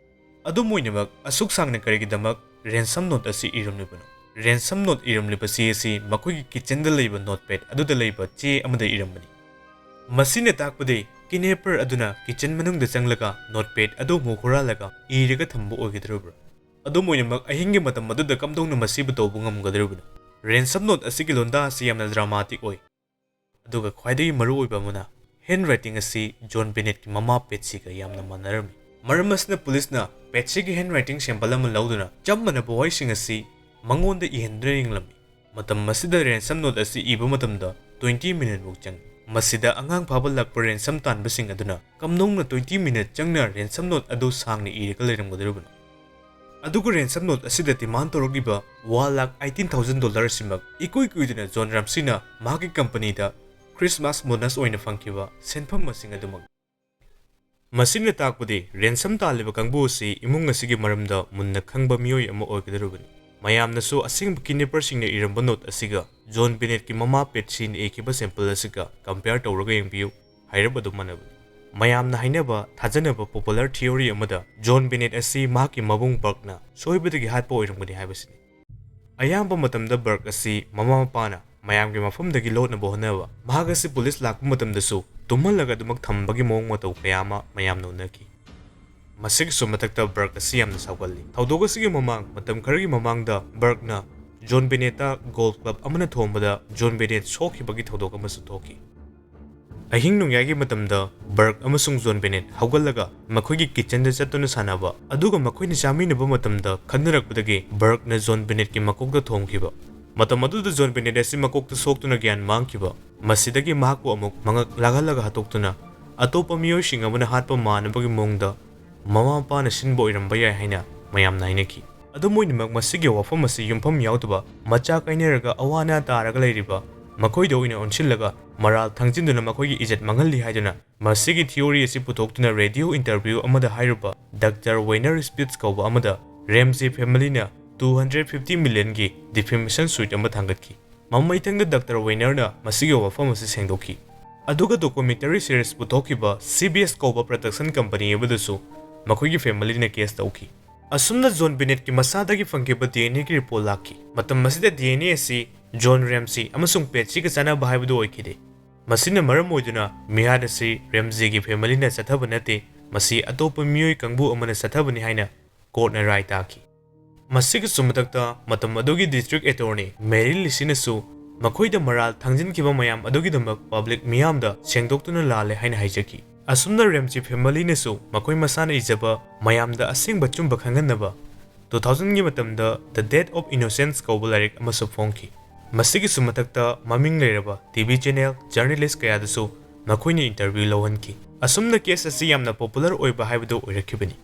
ꯑꯗꯨꯝ ꯑꯣꯏꯅꯃꯛ, ꯑꯁꯨꯛ ꯁꯥꯡꯅ ꯀꯔꯤꯒꯤꯗꯃꯛ ransom note ꯑꯁꯤ ꯏꯔꯝꯂꯤꯕꯅꯣ? Ransom note ꯏꯔꯝꯂꯤꯕ ꯆꯦ ꯑꯁꯤ ꯃꯈꯣꯏꯒꯤ kitchenꯗ ꯂꯩꯕ notepad ꯑꯗꯨꯗ ꯂꯩꯕ ꯆꯦ ꯑꯃꯗ ꯏꯔꯝꯕꯅꯤ꯫ ꯃꯁꯤꯅ ꯇꯥꯛꯄꯗꯤ kidnapper ꯑꯗꯨꯅ kitchen ꯃꯅꯨꯡꯗ ꯆꯪꯂꯒ notepad ꯑꯗꯨ ꯑꯃꯨꯛ ꯍꯨꯔꯥꯜꯂꯒ ꯏꯔꯒ ꯊꯝꯕ ꯑꯣꯏꯒꯗꯧꯔꯤꯕ꯭ꯔꯥ? ꯑꯗꯨꯝ ꯑꯣꯏꯅꯃꯛ, ꯑꯍꯤꯡꯒꯤ ꯃꯇꯝ ꯑꯗꯨꯗ ꯀꯝꯗꯧꯅ ꯃꯁꯤꯕꯨ ꯇꯧꯕ ꯉꯝꯒꯗꯧꯔꯤꯕꯅꯣ? Ransom note ꯑꯁꯤꯒꯤ ꯂꯣꯟꯗꯥ ꯑꯁꯤ ꯌꯥꯝꯅ dramatic ꯑꯣꯏ꯫ ꯑꯗꯨꯒ ꯈ꯭ꯋꯥꯏꯗꯒꯤ ꯃꯔꯨꯑꯣꯏꯕ ꯑꯃꯅ, handwriting ꯑꯁꯤ ꯖꯣꯟ ꯕꯦꯅꯦꯠꯀꯤ ꯃꯃꯥ ꯄꯦꯠꯁꯤꯒ ꯌꯥꯝꯅ ꯃꯥꯟꯅꯔꯝꯃꯤ꯫ ꯃꯔꯝ ꯑꯁꯤꯅ ꯄꯨꯂꯤꯁꯅ ꯄꯦꯠꯁꯤꯒꯤ handwriting sample ꯑꯃ ꯂꯧꯗꯨꯅ ꯆꯞ ꯃꯥꯟꯅꯕ ꯋꯥꯍꯩꯁꯤꯡ ꯑꯁꯤ ꯃꯉꯣꯟꯗ ꯏꯍꯟꯗꯨꯅ ꯌꯦꯡꯂꯝꯃꯤ꯫ ꯃꯇꯝ ꯑꯁꯤꯗ ransom note ꯑꯁꯤ ꯏꯕ ꯃꯇꯝꯗ twenty minute ꯃꯨꯛ ꯆꯪꯏ꯫ ꯃꯁꯤꯗ ꯑꯉꯥꯡ ꯐꯥꯕ ꯂꯥꯛꯄ ransom ꯇꯥꯟꯕꯁꯤꯡ ꯑꯗꯨꯅ ꯀꯝꯗꯧꯅ twenty minute ꯆꯪꯅ ransom note ꯑꯗꯨ ꯁꯥꯡꯅ ꯏꯔꯒ ꯂꯩꯔꯝꯒꯗꯧꯔꯤꯕꯅꯣ? ꯑꯗꯨꯒ ransom note ꯑꯁꯤꯗ demand ꯇꯧꯔꯛꯂꯤꯕ one lakh eighteen thousand dollar ꯑꯁꯤꯃꯛ ꯏꯀꯨꯏ ꯀꯨꯏꯗꯅ ꯖꯣꯟ ꯔꯥꯝꯁꯤꯅ ꯃꯍꯥꯛꯀꯤ companyꯗ Christmas bonus ꯑꯣꯏꯅ ꯐꯪꯈꯤꯕ ꯁꯦꯟꯐꯝ ꯃꯁꯤꯡ ꯑꯗꯨꯃꯛ꯫ ꯃꯁꯤꯅ ꯇꯥꯛꯄꯗꯤ ransom ꯇꯥꯜꯂꯤꯕ ꯀꯥꯡꯕꯨ ꯑꯁꯤ ꯏꯃꯨꯡ ꯑꯁꯤꯒꯤ ꯃꯔꯝꯗ ꯃꯨꯟꯅ ꯈꯪꯕ ꯃꯤꯑꯣꯏ ꯑꯃ ꯑꯣꯏꯒꯗꯧꯔꯤꯕꯅꯤ꯫ ꯃꯌꯥꯝꯅꯁꯨ ꯑꯁꯦꯡꯕ kidnapperꯁꯤꯡꯅ ꯏꯔꯝꯕ note ꯑꯁꯤꯒ ꯖꯣꯟ ꯕꯦꯅꯦꯠꯀꯤ ꯃꯃꯥ ꯄꯦꯠꯁꯤꯅ ꯏꯈꯤꯕ sample ꯑꯁꯤꯒ compare ꯇꯧꯔꯒ ꯌꯦꯡꯕꯤꯌꯨ꯫ ꯍꯥꯏꯔꯞ ꯑꯗꯨꯝ ꯃꯥꯟꯅꯕꯅꯤ꯫ ꯃꯌꯥꯝꯅ ꯍꯥꯏꯅꯕ ꯊꯥꯖꯅꯕ popular theory ꯑꯃꯗ ꯖꯣꯟ ꯕꯦꯅꯦꯠ ꯑꯁꯤ ꯃꯍꯥꯛꯀꯤ ꯃꯕꯨꯡ ꯕꯔꯛꯅ ꯁꯣꯏꯕꯗꯒꯤ ꯍꯥꯠꯄ ꯑꯣꯏꯔꯝꯒꯅꯤ ꯍꯥꯏꯕꯁꯤꯅꯤ꯫ ꯑꯌꯥꯝꯕ ꯃꯇꯝꯗ ꯕꯔꯛ ꯑꯁꯤ ꯃꯃꯥ ꯃꯄꯥꯅ ꯃꯌꯥꯝꯒꯤ ꯃꯐꯝꯗꯒꯤ ꯂꯣꯠꯅꯕ ꯍꯣꯠꯅꯕ, ꯃꯍꯥꯛ ꯑꯁꯤ ꯄꯨꯂꯤꯁ ꯂꯥꯛꯄ ꯃꯇꯝꯗꯁꯨ ꯇꯨꯝꯍꯜꯂꯒ ꯑꯗꯨꯃꯛ ꯊꯝꯕꯒꯤ ꯃꯑꯣꯡ ꯃꯇꯧ ꯀꯌꯥ ꯑꯃ ꯃꯌꯥꯝꯅ ꯎꯅꯈꯤ꯫ ꯃꯁꯤꯒꯤꯁꯨ ꯃꯊꯛꯇ ꯕꯔꯛ ꯑꯁꯤ ꯌꯥꯝꯅ ꯁꯥꯎꯒꯜꯂꯤ꯫ ꯊꯧꯗꯣꯛ ꯑꯁꯤꯒꯤ ꯃꯃꯥꯡ, ꯃꯇꯝ ꯈꯔꯒꯤ ꯃꯃꯥꯡꯗ ꯕꯔꯛꯅ ꯖꯣꯟ ꯕꯦꯅꯦꯠꯇ ꯒꯣꯜꯐ ꯀ꯭ꯂꯕ ꯑꯃꯅ ꯊꯣꯝꯕꯗ ꯖꯣꯟ ꯕꯦꯅꯦꯠ ꯁꯣꯛꯈꯤꯕꯒꯤ ꯊꯧꯗꯣꯛ ꯑꯃꯁꯨ ꯊꯣꯛꯈꯤ꯫ ꯑꯍꯤꯡ ꯅꯣꯡꯌꯥꯏꯒꯤ ꯃꯇꯝꯗ ꯕꯔꯛ ꯑꯃꯁꯨꯡ ꯖꯣꯟ ꯕꯦꯅꯦꯠ ꯍꯧꯒꯠꯂꯒ ꯃꯈꯣꯏꯒꯤ ꯀꯤꯆꯟꯗ ꯆꯠꯇꯨꯅ ꯁꯥꯟꯅꯕ, ꯑꯗꯨꯒ ꯃꯈꯣꯏꯅ ꯆꯥꯃꯤꯟꯅꯕ ꯃꯇꯝꯗ ꯈꯟꯅꯔꯛꯄꯗꯒꯤ ꯕꯔꯛꯅ ꯖꯣꯟ ꯕꯦꯅꯦꯠꯀꯤ ꯃꯀꯣꯛꯇ ꯊꯣꯝꯈꯤꯕ꯫ ꯃꯇꯝ ꯑꯗꯨꯗ ꯖꯣꯟ ꯕꯦꯅꯦꯠ ꯑꯁꯤ ꯃꯀꯣꯛꯇ ꯁꯣꯛꯇꯨꯅ ꯒ꯭ꯌꯥꯟ ꯃꯥꯡꯈꯤꯕ꯫ ꯃꯁꯤꯗꯒꯤ ꯃꯍꯥꯛꯄꯨ ꯑꯃꯨꯛ ꯃꯉꯛ ꯂꯥꯛꯍꯜꯂꯒ ꯍꯥꯠꯇꯣꯛꯇꯨꯅ ꯑꯇꯣꯞꯄ ꯃꯤꯑꯣꯏꯁꯤꯡ ꯑꯃꯅ ꯍꯥꯠꯄ ꯃꯥꯟꯅꯕꯒꯤ ꯃꯑꯣꯡꯗ ꯃꯃꯥ ꯃꯄꯥꯅ ꯁꯤꯟꯕ ꯑꯣꯏꯔꯝꯕ ꯌꯥꯏ ꯍꯥꯏꯅ ꯃꯌꯥꯝꯅ ꯍꯥꯏꯅꯈꯤ꯫ ꯑꯗꯨꯝ ꯑꯣꯏꯅꯃꯛ, ꯃꯁꯤꯒꯤ ꯋꯥꯐꯝ ꯑꯁꯤ ꯌꯨꯝꯐꯝ ꯌꯥꯎꯗꯕ, ꯃꯆꯥ ꯀꯥꯏꯅꯔꯒ ꯑꯋꯥ ꯑꯅꯥ ꯇꯥꯔꯒ ꯂꯩꯔꯤꯕ ꯃꯈꯣꯏꯗ ꯑꯣꯏꯅ ꯑꯣꯟꯁꯤꯜꯂꯒ ꯃꯔꯥꯜ ꯊꯥꯡꯖꯤꯟꯗꯨꯅ ꯃꯈꯣꯏꯒꯤ ꯏꯖꯠ ꯃꯥꯡꯍꯜꯂꯤ ꯍꯥꯏꯗꯨꯅ ꯃꯁꯤꯒꯤ ꯊꯤꯑꯣꯔꯤ ꯑꯁꯤ ꯄꯨꯊꯣꯛꯇꯨꯅ ꯔꯦꯗꯤꯑꯣ ꯏꯟꯇꯔꯚ꯭ꯌꯨ ꯑꯃꯗ ꯍꯥꯏꯔꯨꯕ ꯗꯥꯛꯇꯔ ꯋꯦꯅꯔ ꯁ꯭ꯄꯤꯠꯁ ꯀꯧꯕ ꯑꯃꯗ ꯔꯦꯝꯖꯤ ꯐꯦꯃꯤꯂꯤꯅ two hundred fifty millionꯒꯤ defamation suit ꯑꯃ ꯊꯥꯡꯒꯠꯈꯤ꯫ ꯃꯃꯩꯊꯪꯗ ꯗꯥꯛꯇꯔ ꯋꯦꯅꯔꯅ ꯃꯁꯤꯒꯤ ꯋꯥꯐꯝ ꯑꯁꯤ ꯁꯦꯡꯗꯣꯛꯈꯤ꯫ ꯑꯗꯨꯒ documentary series ꯄꯨꯊꯣꯛꯈꯤꯕ ꯁꯤ ꯕꯤ ꯑꯦꯁ ꯀꯧꯕ production company ꯑꯃꯗꯁꯨ ꯃꯈꯣꯏꯒꯤ ꯐꯦꯃꯤꯂꯤꯅ ꯀꯦꯁ ꯇꯧꯈꯤ꯫ ꯑꯁꯨꯝꯅ ꯖꯣꯟ ꯕꯦꯅꯦꯠꯀꯤ ꯃꯁꯥꯗꯒꯤ ꯐꯪꯈꯤꯕ ꯗꯤ ꯑꯦꯟ ꯑꯦꯒꯤ ꯔꯤꯄꯣꯔꯠ ꯂꯥꯛꯈꯤ꯫ ꯃꯇꯝ ꯑꯁꯤꯗ ꯗꯤ ꯑꯦꯟ ꯑꯦ ꯑꯁꯤ ꯖꯣꯟ ꯔꯦꯝꯁꯤ ꯑꯃꯁꯨꯡ ꯄꯦꯠꯁꯤꯒ ꯆꯥꯟꯅꯕ ꯍꯥꯏꯕꯗꯨ ꯑꯣꯏꯈꯤꯗꯦ꯫ ꯃꯁꯤꯅ ꯃꯔꯝ ꯑꯣꯏꯗꯨꯅ ꯃꯤꯍꯥꯠ ꯑꯁꯤ ꯔꯦꯝꯖꯤꯒꯤ ꯐꯦꯃꯤꯂꯤꯅ ꯆꯠꯊꯕ ꯅꯠꯇꯦ, ꯃꯁꯤ ꯑꯇꯣꯞꯄ ꯃꯤꯑꯣꯏ ꯀꯥꯡꯕꯨ ꯑꯃꯅ ꯆꯠꯊꯕꯅꯤ ꯍꯥꯏꯅ ꯀꯣꯔꯠꯅ ꯔꯥꯏ ꯇꯥꯈꯤ꯫ ꯃꯁꯤꯒꯤꯁꯨ ꯃꯊꯛꯇ, ꯃꯇꯝ ꯑꯗꯨꯒꯤ district attorney ꯃꯦꯔꯤ ꯂꯤꯁꯤꯅꯁꯨ ꯃꯈꯣꯏꯗ ꯃꯔꯥꯜ ꯊꯥꯡꯖꯤꯟꯈꯤꯕ ꯃꯌꯥꯝ ꯑꯗꯨꯒꯤꯗꯃꯛ ꯄꯕ꯭ꯂꯤꯛ ꯃꯤꯌꯥꯝꯗ ꯁꯦꯡꯗꯣꯛꯇꯨꯅ ꯂꯥꯜꯂꯦ ꯍꯥꯏꯅ ꯍꯥꯏꯖꯈꯤ꯫ ꯑꯁꯨꯝꯅ ꯔꯦꯝꯖꯤ ꯐꯦꯃꯤꯂꯤꯅꯁꯨ ꯃꯈꯣꯏ ꯃꯁꯥꯅ ꯏꯖꯕ ꯃꯌꯥꯝꯗ ꯑꯁꯦꯡꯕ ꯑꯆꯨꯝꯕ ꯈꯪꯍꯟꯅꯕ two thousandꯒꯤ ꯃꯇꯝꯗ The Death of Innocence ꯀꯧꯕ ꯂꯥꯏꯔꯤꯛ ꯑꯃꯁꯨ ꯐꯣꯡꯈꯤ꯫ ꯃꯁꯤꯒꯤꯁꯨ ꯃꯊꯛꯇ, ꯃꯃꯤꯡ ꯂꯩꯔꯕ ꯇꯤ ꯚꯤ channel, journalist ꯀꯌꯥꯗꯁꯨ ꯃꯈꯣꯏꯅ interview ꯂꯧꯍꯟꯈꯤ꯫ ꯑꯁꯨꯝꯅ case ꯑꯁꯤ ꯌꯥꯝꯅ popular ꯑꯣꯏꯕ ꯍꯥꯏꯕꯗꯨ ꯑꯣꯏꯔꯛꯈꯤꯕꯅꯤ꯫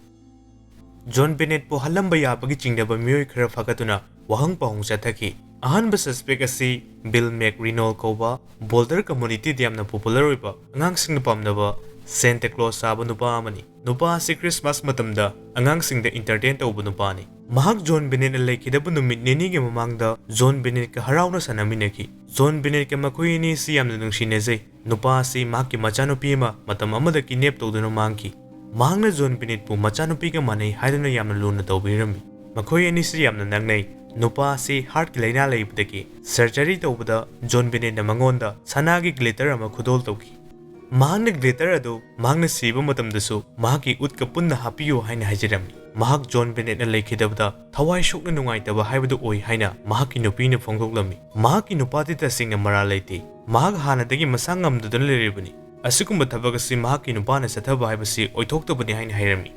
ꯖꯣꯟ ꯕꯦꯅꯦꯠꯄꯨ ꯍꯜꯂꯝꯕ ꯌꯥꯕꯒꯤ ꯆꯤꯡꯅꯕ ꯃꯤꯑꯣꯏ ꯈꯔ ꯐꯥꯒꯠꯇꯨꯅ ꯋꯥꯍꯪ ꯄꯥꯎꯍꯪ ꯆꯠꯊꯈꯤ꯫ ꯑꯍꯥꯟꯕ suspect ꯑꯁꯤ ꯕꯤꯜ ꯃꯦꯛꯔꯤꯅꯣꯜ ꯀꯧꯕ ꯕꯣꯜꯗꯔ communityꯗ ꯌꯥꯝꯅ popular ꯑꯣꯏꯕ, ꯑꯉꯥꯡꯁꯤꯡꯅ ꯄꯥꯝꯅꯕ Santa Claus ꯁꯥꯕ ꯅꯨꯄꯥ ꯑꯃꯅꯤ꯫ ꯅꯨꯄꯥ ꯑꯁꯤ Christmas ꯃꯇꯝꯗ ꯑꯉꯥꯡꯁꯤꯡꯗ entertain ꯇꯧꯕ ꯅꯨꯄꯥꯅꯤ꯫ ꯃꯍꯥꯛ ꯖꯣꯟ ꯕꯦꯅꯦꯠꯅ ꯂꯩꯈꯤꯗꯕ ꯅꯨꯃꯤꯠ ꯅꯤꯅꯤꯒꯤ ꯃꯃꯥꯡꯗ ꯖꯣꯟ ꯕꯦꯅꯦꯠꯀ ꯍꯔꯥꯎꯅ ꯁꯥꯟꯅꯃꯤꯟꯅꯈꯤ꯫ ꯖꯣꯟ ꯕꯦꯅꯦꯠꯀ ꯃꯈꯣꯏ ꯑꯅꯤ ꯑꯁꯤ ꯌꯥꯝꯅ ꯅꯨꯡꯁꯤꯅꯖꯩ꯫ ꯅꯨꯄꯥ ꯑꯁꯤ ꯃꯍꯥꯛꯀꯤ ꯃꯆꯥꯅꯨꯄꯤ ꯑꯃ ꯃꯇꯝ ꯑꯃꯗ kidnap ꯇꯧꯗꯨꯅ ꯃꯥꯡꯈꯤ꯫ ꯃꯍꯥꯛꯅ ꯖꯣꯟ ꯕꯦꯅꯦꯠꯄꯨ ꯃꯆꯥꯅꯨꯄꯤꯒ ꯃꯥꯟꯅꯩ ꯍꯥꯏꯗꯨꯅ ꯌꯥꯝꯅ ꯂꯨꯅ ꯇꯧꯕꯤꯔꯝꯃꯤ꯫ ꯃꯈꯣꯏ ꯑꯅꯤꯁꯤ ꯌꯥꯝꯅ ꯅꯛꯅꯩ꯫ ꯅꯨꯄꯥ ꯑꯁꯤ heartꯀꯤ ꯂꯥꯏꯅꯥ ꯂꯩꯕꯗꯒꯤ surgery ꯇꯧꯕꯗ ꯖꯣꯟ ꯕꯦꯅꯦꯠꯅ ꯃꯉꯣꯟꯗ ꯁꯅꯥꯒꯤ glitter ꯑꯃ ꯈꯨꯗꯣꯜ ꯇꯧꯈꯤ꯫ ꯃꯍꯥꯛꯅ glitter ꯑꯗꯨ ꯃꯍꯥꯛꯅ ꯁꯤꯕ ꯃꯇꯝꯗꯁꯨ ꯃꯍꯥꯛꯀꯤ ꯎꯠꯀ ꯄꯨꯟꯅ ꯍꯥꯞꯄꯤꯌꯨ ꯍꯥꯏꯅ ꯍꯥꯏꯖꯔꯝꯃꯤ꯫ ꯃꯍꯥꯛ ꯖꯣꯟ ꯕꯦꯅꯦꯠꯅ ꯂꯩꯈꯤꯗꯕꯗ ꯊꯋꯥꯏ ꯁꯣꯛꯅ ꯅꯨꯡꯉꯥꯏꯇꯕ ꯍꯥꯏꯕꯗꯨ ꯑꯣꯏ ꯍꯥꯏꯅ ꯃꯍꯥꯛꯀꯤ ꯅꯨꯄꯤꯅ ꯐꯣꯡꯗꯣꯛꯂꯝꯃꯤ꯫ ꯃꯍꯥꯛꯀꯤ ꯅꯨꯄꯥꯗꯤ ꯇꯁꯦꯡꯅ ꯃꯔꯥꯜ ꯂꯩꯇꯦ꯫ ꯃꯍꯥꯛ ꯍꯥꯟꯅꯗꯒꯤ ꯃꯁꯥ ꯉꯝꯗꯗꯨꯅ ꯂꯩꯔꯤꯕꯅꯤ꯫ ꯑꯁꯤꯒꯨꯝꯕ ꯊꯕꯛ ꯑꯁꯤ ꯃꯍꯥꯛꯀꯤ ꯅꯨꯄꯥꯅ ꯆꯠꯊꯕ ꯍꯥꯏꯕꯁꯤ ꯑꯣꯏꯊꯣꯛꯇꯕꯅꯤ ꯍꯥꯏꯅ ꯍꯥꯏꯔꯝꯃꯤ꯫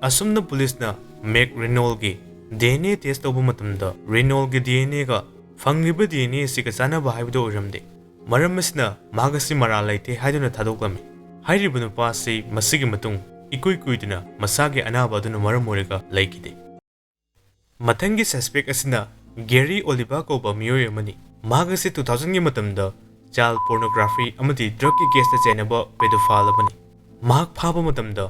ꯑꯁꯨꯝꯅ ꯄꯨꯂꯤꯁꯅ ꯃꯦꯛ ꯔꯦꯅꯣꯜꯒꯤ ꯗꯤ ꯑꯦꯟ ꯑꯦ ꯇꯦꯁ ꯇꯧꯕ ꯃꯇꯝꯗ ꯔꯦꯅꯣꯜꯒꯤ ꯗꯤ ꯑꯦꯟ ꯑꯦꯒ ꯐꯪꯂꯤꯕ ꯗꯤ ꯑꯦꯟ ꯑꯦ ꯑꯁꯤꯒ ꯆꯥꯟꯅꯕ ꯍꯥꯏꯕꯗꯨ ꯑꯣꯏꯔꯝꯗꯦ꯫ ꯃꯔꯝ ꯑꯁꯤꯅ ꯃꯍꯥꯛ ꯑꯁꯤ ꯃꯔꯥꯜ ꯂꯩꯇꯦ ꯍꯥꯏꯗꯨꯅ ꯊꯥꯗꯣꯛꯂꯝꯃꯤ꯫ ꯍꯥꯏꯔꯤꯕ ꯅꯨꯄꯥ ꯑꯁꯤ ꯃꯁꯤꯒꯤ ꯃꯇꯨꯡ ꯏꯀꯨꯏ ꯀꯨꯏꯗꯅ ꯃꯁꯥꯒꯤ ꯑꯅꯥꯕ ꯑꯗꯨꯅ ꯃꯔꯝ ꯑꯣꯏꯔꯒ ꯂꯩꯈꯤꯗꯦ꯫ ꯃꯊꯪꯒꯤ ꯁꯁꯄꯦꯛ ꯑꯁꯤꯅ ꯒꯦꯔꯤ ꯑꯣꯂꯤꯚꯥ ꯀꯧꯕ ꯃꯤꯑꯣꯏ ꯑꯃꯅꯤ꯫ ꯃꯍꯥꯛ ꯑꯁꯤ ꯇꯨ ꯊꯥꯎꯖꯟꯒꯤ ꯃꯇꯝꯗ ꯆꯥꯏꯜ ꯄꯣꯔꯅꯣꯒ꯭ꯔꯥꯐꯤ ꯑꯃꯗꯤ ꯗ꯭ꯔꯒꯀꯤ ꯀꯦꯁꯇ ꯆꯦꯟꯅꯕ ꯄꯦꯗꯣꯐꯥꯏꯜ ꯑꯃꯅꯤ꯫ ꯃꯍꯥꯛ ꯐꯥꯕ ꯃꯇꯝꯗ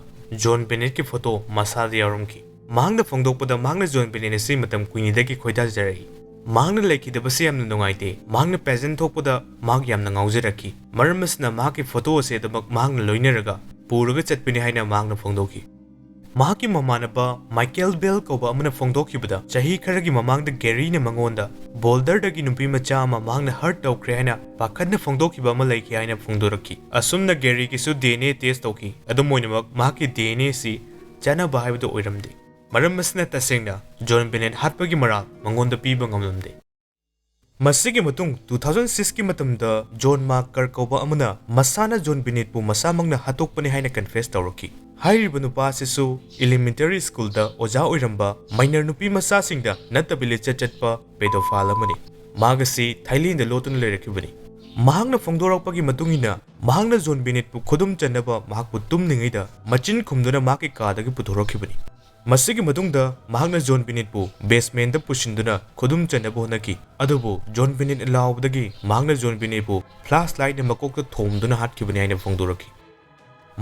ꯖꯣꯟ ꯕꯦꯅꯦꯠꯀꯤ ꯐꯣꯇꯣ ꯃꯁꯥꯗ ꯌꯥꯎꯔꯝꯈꯤ꯫ ꯃꯍꯥꯛꯅ ꯐꯣꯡꯗꯣꯛꯄꯗ ꯃꯍꯥꯛꯅ ꯖꯣꯟ ꯕꯦꯅꯦꯠ ꯑꯁꯤ ꯃꯇꯝ ꯀꯨꯏꯅꯗꯒꯤ ꯈꯣꯏꯗꯥꯖꯔꯛꯏ꯫ ꯃꯍꯥꯛꯅ ꯂꯩꯈꯤꯗꯕꯁꯤ ꯌꯥꯝꯅ ꯅꯨꯡꯉꯥꯏꯇꯦ꯫ ꯃꯍꯥꯛꯅ ꯄꯦꯖꯦꯟ ꯊꯣꯛꯄꯗ ꯃꯍꯥꯛ ꯌꯥꯝꯅ ꯉꯥꯎꯖꯔꯛꯈꯤ꯫ ꯃꯔꯝ ꯑꯁꯤꯅ ꯃꯍꯥꯛꯀꯤ ꯐꯣꯇꯣ ꯑꯁꯤ ꯑꯗꯨꯃꯛ ꯃꯍꯥꯛꯅ ꯂꯣꯏꯅꯔꯒ ꯄꯨꯔꯒ ꯆꯠꯄꯅꯤ ꯍꯥꯏꯅ ꯃꯍꯥꯛꯅ ꯐꯣꯡꯗꯣꯛꯈꯤ꯫ ꯃꯍꯥꯛꯀꯤ ꯃꯃꯥꯟꯅꯕ ꯃꯥꯏꯀꯦꯜ ꯕꯦꯜ ꯀꯧꯕ ꯑꯃꯅ ꯐꯣꯡꯗꯣꯛꯈꯤꯕꯗ, ꯆꯍꯤ ꯈꯔꯒꯤ ꯃꯃꯥꯡꯗ ꯒꯦꯔꯤꯅ ꯃꯉꯣꯟꯗ ꯕꯣꯜꯗꯔꯗꯒꯤ ꯅꯨꯄꯤ ꯃꯆꯥ ꯑꯃ ꯃꯍꯥꯛꯅ ꯍꯔꯠ ꯇꯧꯈ꯭ꯔꯦ ꯍꯥꯏꯅ ꯄꯥꯈꯠꯅ ꯐꯣꯡꯗꯣꯛꯈꯤꯕ ꯑꯃ ꯂꯩꯈꯤ ꯍꯥꯏꯅ ꯐꯣꯡꯗꯣꯔꯛꯈꯤ꯫ ꯑꯁꯨꯝꯅ ꯒꯦꯔꯤꯒꯤꯁꯨ ꯗꯤ ꯑꯦꯟ ꯑꯦ ꯇꯦꯁ ꯇꯧꯈꯤ꯫ ꯑꯗꯨꯝ ꯑꯣꯏꯅꯃꯛ, ꯃꯍꯥꯛꯀꯤ ꯗꯤ ꯑꯦꯟ ꯑꯦ ꯑꯁꯤ ꯆꯥꯟꯅꯕ ꯍꯥꯏꯕꯗꯨ ꯑꯣꯏꯔꯝꯗꯦ꯫ ꯃꯔꯝ ꯑꯁꯤꯅ ꯇꯁꯦꯡꯅ ꯖꯣꯟ ꯕꯦꯅꯦꯠ ꯍꯥꯠꯄꯒꯤ ꯃꯔꯥꯜ ꯃꯉꯣꯟꯗ ꯄꯤꯕ ꯉꯝꯂꯝꯗꯦ꯫ ꯃꯁꯤꯒꯤ ꯃꯇꯨꯡ ꯇꯨ ꯊꯥꯎꯖꯟ ꯁꯤꯛꯁꯀꯤ ꯃꯇꯝꯗ ꯖꯣꯟ ꯃꯥꯔꯀꯔ ꯀꯧꯕ ꯑꯃꯅ ꯃꯁꯥꯅ ꯖꯣꯟ ꯕꯦꯅꯦꯠꯄꯨ ꯃꯁꯥꯃꯛꯅ ꯍꯥꯠꯇꯣꯛꯄꯅꯤ ꯍꯥꯏꯅ ꯀꯟꯐꯦꯁ ꯇꯧꯔꯛꯈꯤ꯫ ꯍꯥꯏꯔꯤꯕ ꯅꯨꯄꯥ ꯑꯁꯤꯁꯨ ꯏꯂꯤꯃꯦꯟꯇꯔꯤ ꯁ꯭ꯀꯨꯜꯗ ꯑꯣꯖꯥ ꯑꯣꯏꯔꯝꯕ ꯃꯥꯏꯅꯔ ꯅꯨꯄꯤ ꯃꯆꯥꯁꯤꯡꯗ ꯅꯠꯇꯕ ꯂꯤꯆꯠ ꯆꯠꯄ ꯄꯦꯗꯣꯐꯥꯏꯜ ꯑꯃꯅꯤ꯫ ꯃꯍꯥꯛ ꯑꯁꯤ ꯊꯥꯏꯂꯦꯟꯗ ꯂꯣꯠꯇꯨꯅ ꯂꯩꯔꯛꯈꯤꯕꯅꯤ꯫ ꯃꯍꯥꯛꯅ ꯐꯣꯡꯗꯣꯔꯛꯄꯒꯤ ꯃꯇꯨꯡ ꯏꯟꯅ, ꯃꯍꯥꯛꯅ ꯖꯣꯟ ꯕꯦꯅꯦꯠꯄꯨ ꯈꯨꯗꯨꯝ ꯆꯟꯅꯕ ꯃꯍꯥꯛꯄꯨ ꯇꯨꯝꯂꯤꯉꯩꯗ ꯃꯆꯤꯟ ꯈꯨꯝꯗꯨꯅ ꯃꯍꯥꯛꯀꯤ ꯀꯥꯗꯒꯤ ꯄꯨꯊꯣꯔꯛꯈꯤꯕꯅꯤ꯫ ꯃꯁꯤꯒꯤ ꯃꯇꯨꯡꯗ ꯃꯍꯥꯛꯅ ꯖꯣꯟ ꯕꯦꯅꯦꯠꯄꯨ ꯕꯦꯁꯃꯦꯟꯗ ꯄꯨꯁꯤꯟꯗꯨꯅ ꯈꯨꯗꯨꯝ ꯆꯟꯅꯕ ꯍꯣꯠꯅꯈꯤ꯫ ꯑꯗꯨꯕꯨ ꯖꯣꯟ ꯕꯦꯅꯦꯠꯅ ꯂꯥꯎꯕꯗꯒꯤ ꯃꯍꯥꯛꯅ ꯖꯣꯟ ꯕꯦꯅꯦꯠꯄꯨ ꯐ꯭ꯂꯥꯁ ꯂꯥꯏꯠꯅ ꯃꯀꯣꯛꯇ ꯊꯣꯝꯗꯨꯅ ꯍꯥꯠꯈꯤꯕꯅꯤ ꯍꯥꯏꯅ ꯐꯣꯡꯗꯣꯔꯛꯈꯤ꯫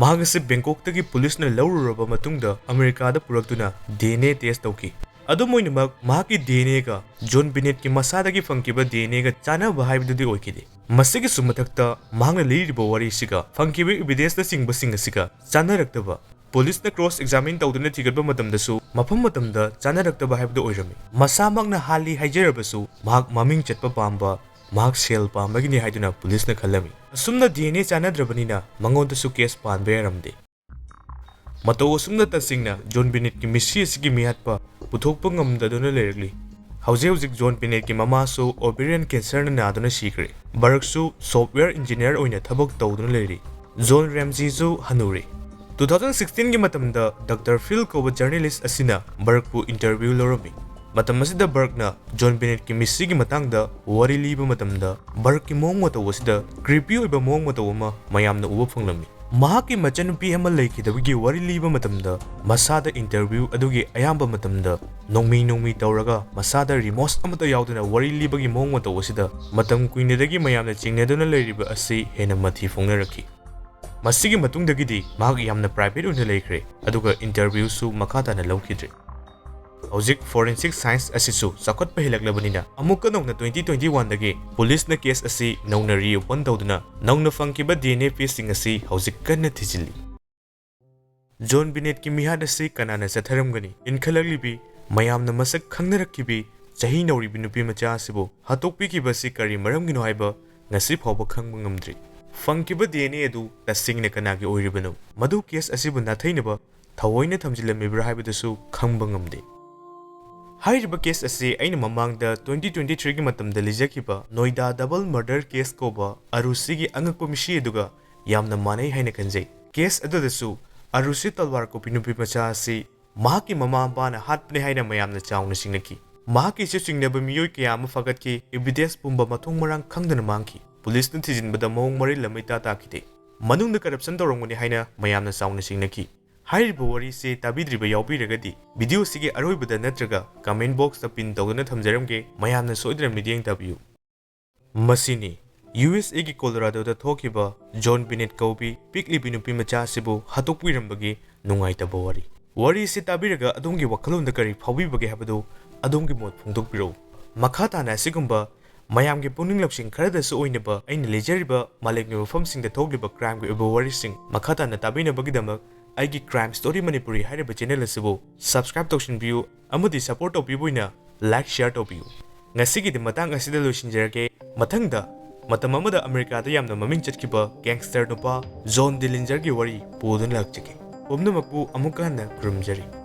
ꯃꯍꯥꯛ ꯑꯁꯤ ꯕꯦꯡꯀꯣꯛꯇꯒꯤ ꯄꯨꯂꯤꯁꯅ ꯂꯧꯔꯨꯔꯕ ꯃꯇꯨꯡꯗ ꯑꯃꯦꯔꯤꯀꯥꯗ ꯄꯨꯔꯛꯇꯨꯅ ꯗꯤ ꯑꯦꯟ ꯑꯦ ꯇꯦꯁ ꯇꯧꯈꯤ꯫ ꯑꯗꯨꯝ ꯑꯣꯏꯅꯃꯛ, ꯃꯍꯥꯛꯀꯤ ꯗꯤ ꯑꯦꯟ ꯑꯦꯒ ꯖꯣꯟ ꯕꯦꯅꯦꯠꯀꯤ ꯃꯁꯥꯗꯒꯤ ꯐꯪꯈꯤꯕ ꯗꯤ ꯑꯦꯟ ꯑꯦꯒ ꯆꯥꯟꯅꯕ ꯍꯥꯏꯕꯗꯨꯗꯤ ꯑꯣꯏꯈꯤꯗꯦ꯫ ꯃꯁꯤꯒꯤꯁꯨ ꯃꯊꯛꯇ, ꯃꯍꯥꯛꯅ ꯂꯤꯔꯤꯕ ꯋꯥꯔꯤꯁꯤꯒ ꯐꯪꯈꯤꯕ ꯏꯕꯤꯗꯦꯟꯁꯅꯆꯤꯡꯕꯁꯤꯡ ꯑꯁꯤꯒ ꯆꯥꯟꯅꯔꯛꯇꯕ, ꯄꯨꯂꯤꯁꯅ ꯀ꯭ꯔꯣꯁ ꯑꯦꯛꯖꯥꯃꯤꯟ ꯇꯧꯗꯨꯅ ꯊꯤꯒꯠꯄ ꯃꯇꯝꯗꯁꯨ ꯃꯐꯝ ꯃꯇꯝꯗ ꯆꯥꯟꯅꯔꯛꯇꯕ ꯍꯥꯏꯕꯗꯨ ꯑꯣꯏꯔꯝꯃꯤ꯫ ꯃꯁꯥꯃꯛꯅ ꯍꯥꯠꯂꯤ ꯍꯥꯏꯖꯔꯕꯁꯨ, ꯃꯍꯥꯛ ꯃꯃꯤꯡ ꯆꯠꯄ ꯄꯥꯝꯕ, ꯃꯍꯥꯛ ꯁꯦꯜ ꯄꯥꯝꯕꯒꯤꯅꯤ ꯍꯥꯏꯗꯨꯅ ꯄꯨꯂꯤꯁꯅ ꯈꯜꯂꯝꯃꯤ꯫ ꯑꯁꯨꯝꯅ ꯗꯤ ꯑꯦꯟ ꯑꯦ ꯆꯥꯟꯅꯗ꯭ꯔꯕꯅꯤꯅ ꯃꯉꯣꯟꯗꯁꯨ ꯀꯦꯁ ꯄꯥꯟꯕ ꯌꯥꯔꯝꯗꯦ꯫ ꯃꯇꯧ ꯑꯁꯨꯝꯅ ꯇꯁꯦꯡꯅ ꯖꯣꯟ ꯕꯤꯅꯦꯠꯀꯤ ꯃꯤꯁꯤ ꯑꯁꯤꯒꯤ ꯃꯤꯍꯥꯠꯄ ꯄꯨꯊꯣꯛꯄ ꯉꯝꯗꯗꯨꯅ ꯂꯩꯔꯛꯂꯤ꯫ ꯍꯧꯖꯤꯛ ꯍꯧꯖꯤꯛ ꯖꯣꯟ ꯕꯤꯅꯦꯠꯀꯤ ꯃꯃꯥꯁꯨ ovarian cancerꯅ ꯅꯥꯗꯨꯅ ꯁꯤꯈ꯭ꯔꯦ꯫ ꯕꯔꯛꯁꯨ software engineer ꯑꯣꯏꯅ ꯊꯕꯛ ꯇꯧꯗꯨꯅ ꯂꯩꯔꯤ꯫ ꯖꯣꯟ ꯔꯦꯝꯖꯤꯁꯨ ꯍꯅꯨꯔꯦ꯫ Two thousand sixteenꯒꯤ ꯃꯇꯝꯗ Doctor Phil ꯀꯧꯕ journalist ꯑꯁꯤꯅ ꯕꯔꯛꯄꯨ interview ꯂꯧꯔꯝꯃꯤ꯫ ꯃꯇꯝ ꯑꯁꯤꯗ ꯕꯔꯛꯅ ꯖꯣꯟ ꯕꯤꯅꯦꯠꯀꯤ ꯃꯤꯁꯤꯒꯤ ꯃꯇꯥꯡꯗ ꯋꯥꯔꯤ ꯂꯤꯕ ꯃꯇꯝꯗ ꯕꯔꯛꯀꯤ ꯃꯑꯣꯡ ꯃꯇꯧ ꯑꯁꯤꯗ creepy ꯑꯣꯏꯕ ꯃꯑꯣꯡ ꯃꯇꯧ ꯑꯃ ꯃꯌꯥꯝꯅ ꯎꯕ ꯐꯪꯂꯝꯃꯤ꯫ ꯃꯍꯥꯛꯀꯤ ꯃꯆꯟꯅꯨꯄꯤ ꯑꯃ ꯂꯩꯈꯤꯗꯕꯒꯤ ꯋꯥꯔꯤ ꯂꯤꯕ ꯃꯇꯝꯗ ꯃꯁꯥꯗ interview ꯑꯗꯨꯒꯤ ꯑꯌꯥꯝꯕ ꯃꯇꯝꯗ ꯅꯣꯡꯃꯤ ꯅꯣꯡꯃꯤ ꯇꯧꯔꯒ ꯃꯁꯥꯗ remorse ꯑꯃꯠꯇ ꯌꯥꯎꯗꯅ ꯋꯥꯔꯤ ꯂꯤꯕꯒꯤ ꯃꯑꯣꯡ ꯃꯇꯧ ꯑꯁꯤꯗ ꯃꯇꯝ ꯀꯨꯏꯅꯗꯒꯤ ꯃꯌꯥꯝꯅ ꯆꯤꯡꯅꯗꯨꯅ ꯂꯩꯔꯤꯕ ꯑꯁꯤ ꯍꯦꯟꯅ ꯃꯊꯤ ꯐꯣꯡꯅꯔꯛꯈꯤ꯫ ꯃꯁꯤꯒꯤ ꯃꯇꯨꯡꯗꯒꯤꯗꯤ ꯃꯍꯥꯛ ꯌꯥꯝꯅ private ꯑꯣꯏꯅ ꯂꯩꯈ꯭ꯔꯦ, ꯑꯗꯨꯒ interviewꯁꯨ ꯃꯈꯥ ꯇꯥꯅ ꯂꯧꯈꯤꯗ꯭ꯔꯦ꯫ ꯍꯧꯖꯤꯛ forensic science ꯑꯁꯤꯁꯨ ꯆꯥꯎꯈꯠꯄ ꯍꯦꯜꯂꯛꯂꯕꯅꯤꯅ ꯑꯃꯨꯛꯀ ꯅꯧꯅ twenty twenty oneꯗꯒꯤ policeꯅ case ꯑꯁꯤ ꯅꯧꯅ reopen ꯇꯧꯗꯨꯅ ꯅꯧꯅ ꯐꯪꯈꯤꯕ D N A pieceꯁꯤꯡ ꯑꯁꯤ ꯍꯧꯖꯤꯛ ꯀꯟꯅ ꯊꯤꯖꯤꯜꯂꯤ꯫ ꯖꯣꯟ ꯕꯤꯅꯦꯠꯀꯤ ꯃꯤꯍꯥꯠ ꯑꯁꯤ ꯀꯅꯥꯅ ꯆꯠꯊꯔꯝꯒꯅꯤ? ꯏꯟꯈꯠꯂꯛꯂꯤꯕꯤ, ꯃꯌꯥꯝꯅ ꯃꯁꯛ ꯈꯪꯅꯔꯛꯈꯤꯕꯤ, ꯆꯍꯤ ꯅꯧꯔꯤꯕꯤ ꯅꯨꯄꯤ ꯃꯆꯥ ꯑꯁꯤꯕꯨ ꯍꯥꯠꯇꯣꯛꯄꯤꯈꯤꯕ ꯑꯁꯤ ꯀꯔꯤ ꯃꯔꯝꯒꯤꯅꯣ ꯍꯥꯏꯕ ꯉꯁꯤ ꯐꯥꯎꯕ ꯈꯪꯕ ꯉꯝꯗ꯭ꯔꯤ꯫ ꯐꯪꯈꯤꯕ D N A ꯑꯗꯨ ꯇꯁꯦꯡꯅ ꯀꯅꯥꯒꯤ ꯑꯣꯏꯔꯤꯕꯅꯣ? ꯃꯗꯨ case ꯑꯁꯤꯕꯨ ꯅꯥꯊꯩꯅꯕ ꯊꯑꯣꯏꯅ ꯊꯝꯖꯤꯜꯂꯝꯃꯤꯕ꯭ꯔꯥ ꯍꯥꯏꯕꯗꯨꯁꯨ ꯈꯪꯕ ꯉꯝꯗꯦ꯫ ꯍꯥꯏꯔꯤꯕ case ꯑꯁꯤ ꯑꯩꯅ ꯃꯃꯥꯡꯗ twenty twenty threeꯒꯤ ꯃꯇꯝꯗ ꯂꯤꯖꯈꯤꯕ ꯅꯣꯏꯗꯥ double murder case ꯀꯧꯕ ꯑꯔꯨꯁꯤꯒꯤ ꯑꯉꯛꯄ ꯃꯤꯁꯤ ꯑꯗꯨꯒ ꯌꯥꯝꯅ ꯃꯥꯟꯅꯩ ꯍꯥꯏꯅ ꯈꯟꯖꯩ꯫ Case ꯑꯗꯨꯗꯁꯨ ꯑꯔꯨꯁꯤ ꯇꯜꯋꯥꯔ ꯀꯣꯄꯤ ꯅꯨꯄꯤ ꯃꯆꯥ ꯑꯁꯤ ꯃꯍꯥꯛꯀꯤ ꯃꯃꯥ ꯃꯄꯥꯅ ꯍꯥꯠꯄꯅꯤ ꯍꯥꯏꯅ ꯃꯌꯥꯝꯅ ꯆꯥꯎꯅ ꯆꯤꯡꯅꯈꯤ꯫ ꯃꯍꯥꯛꯀꯤꯁꯨ ꯆꯤꯡꯅꯕ ꯃꯤꯑꯣꯏ ꯀꯌꯥ ꯑꯃ ꯐꯥꯒꯠꯈꯤ, evidence ꯄꯨꯝꯕ ꯃꯊꯣꯡ ꯃꯔꯥꯡ ꯈꯪꯗꯅ ꯃꯥꯡꯈꯤ꯫ Policeꯅ ꯊꯤꯖꯤꯟꯕꯗ ꯃꯑꯣꯡ ꯃꯔꯤꯜ ꯑꯃ ꯏꯇꯥ ꯇꯥꯈꯤꯗꯦ꯫ ꯃꯅꯨꯡꯗ corruption ꯇꯧꯔꯝꯒꯅꯤ ꯍꯥꯏꯅ ꯃꯌꯥꯝꯅ ꯆꯥꯎꯅ ꯆꯤꯡꯅꯈꯤ꯫ ꯍꯥꯏꯔꯤꯕ ꯋꯥꯔꯤꯁꯤ ꯇꯥꯕꯤꯗ꯭ꯔꯤꯕ ꯌꯥꯎꯕꯤꯔꯒꯗꯤ video ꯁꯤꯒꯤ ꯑꯔꯣꯏꯕꯗ ꯅꯠꯇ꯭ꯔꯒ comment boxꯇ pin ꯇꯧꯗꯨꯅ ꯊꯝꯖꯔꯝꯒꯦ, ꯃꯌꯥꯝꯅ ꯁꯣꯏꯗꯅ ꯃꯤꯠꯌꯦꯡ ꯇꯥꯕꯤꯌꯨ꯫ ꯃꯁꯤꯅꯤ USA ꯒꯤ Coloradoꯗ ꯊꯣꯛꯈꯤꯕ ꯖꯣꯟ ꯕꯤꯅꯦꯠ ꯀꯧꯕꯤ ꯄꯤꯛꯂꯤꯕꯤ ꯅꯨꯄꯤ ꯃꯆꯥ ꯑꯁꯤꯕꯨ ꯍꯥꯠꯇꯣꯛꯄꯤꯔꯝꯕꯒꯤ ꯅꯨꯡꯉꯥꯏꯇꯕ ꯋꯥꯔꯤ꯫ ꯋꯥꯔꯤ ꯑꯁꯤ ꯇꯥꯕꯤꯔꯒ ꯑꯗꯣꯝꯒꯤ ꯋꯥꯈꯜꯂꯣꯟꯗ ꯀꯔꯤ ꯐꯥꯎꯕꯤꯕꯒꯦ ꯍꯥꯏꯕꯗꯨ ꯑꯗꯣꯝꯒꯤ ꯃꯣꯠ ꯐꯣꯡꯗꯣꯛꯄꯤꯔꯛꯎ꯫ ꯃꯈꯥ ꯇꯥꯅ ꯑꯁꯤꯒꯨꯝꯕ ꯃꯌꯥꯝꯒꯤ ꯄꯨꯛꯅꯤꯡ ꯂꯧꯁꯤꯡ ꯈꯔꯗꯁꯨ ꯑꯣꯏꯅꯕ ꯑꯩꯅ ꯂꯤꯖꯔꯤꯕ ꯃꯥꯂꯦꯝꯒꯤ ꯃꯐꯝꯁꯤꯡꯗ ꯊꯣꯛꯂꯤꯕ crimeꯒꯤ ꯑꯣꯏꯕ ꯋꯥꯔꯤꯁꯤꯡ ꯃꯈꯥ ꯇꯥꯅ ꯇꯥꯕꯤꯅꯕꯒꯤꯗꯃꯛ ꯑꯩꯒꯤ Crime Story Manipuri ꯍꯥꯏꯔꯤꯕ channel ꯑꯁꯤꯕꯨ subscribe ꯇꯧꯁꯤꯟꯕꯤꯌꯨ ꯑꯃꯗꯤ support ꯇꯧꯕꯤꯕ ꯑꯣꯏꯅ like, share ꯇꯧꯕꯤꯌꯨ꯫ ꯉꯁꯤꯒꯤꯗꯤ ꯃꯇꯥꯡ ꯑꯁꯤꯗ ꯂꯣꯏꯁꯤꯟꯖꯔꯒꯦ꯫ ꯃꯊꯪꯗ ꯃꯇꯝ ꯑꯃꯗ ꯑꯃꯦꯔꯤꯀꯥꯗ ꯌꯥꯝꯅ ꯃꯃꯤꯡ ꯆꯠꯈꯤꯕ gangster ꯅꯨꯄꯥ ꯖꯣꯟ ꯗꯤꯂꯤꯟꯖꯔꯒꯤ ꯋꯥꯔꯤ ꯄꯨꯗꯨꯅ ꯂꯥꯛꯆꯒꯦ꯫ ꯄꯨꯝꯅꯃꯛꯄꯨ ꯑꯃꯨꯛꯀ ꯍꯟꯅ ꯈꯨꯔꯨꯝꯖꯔꯤ꯫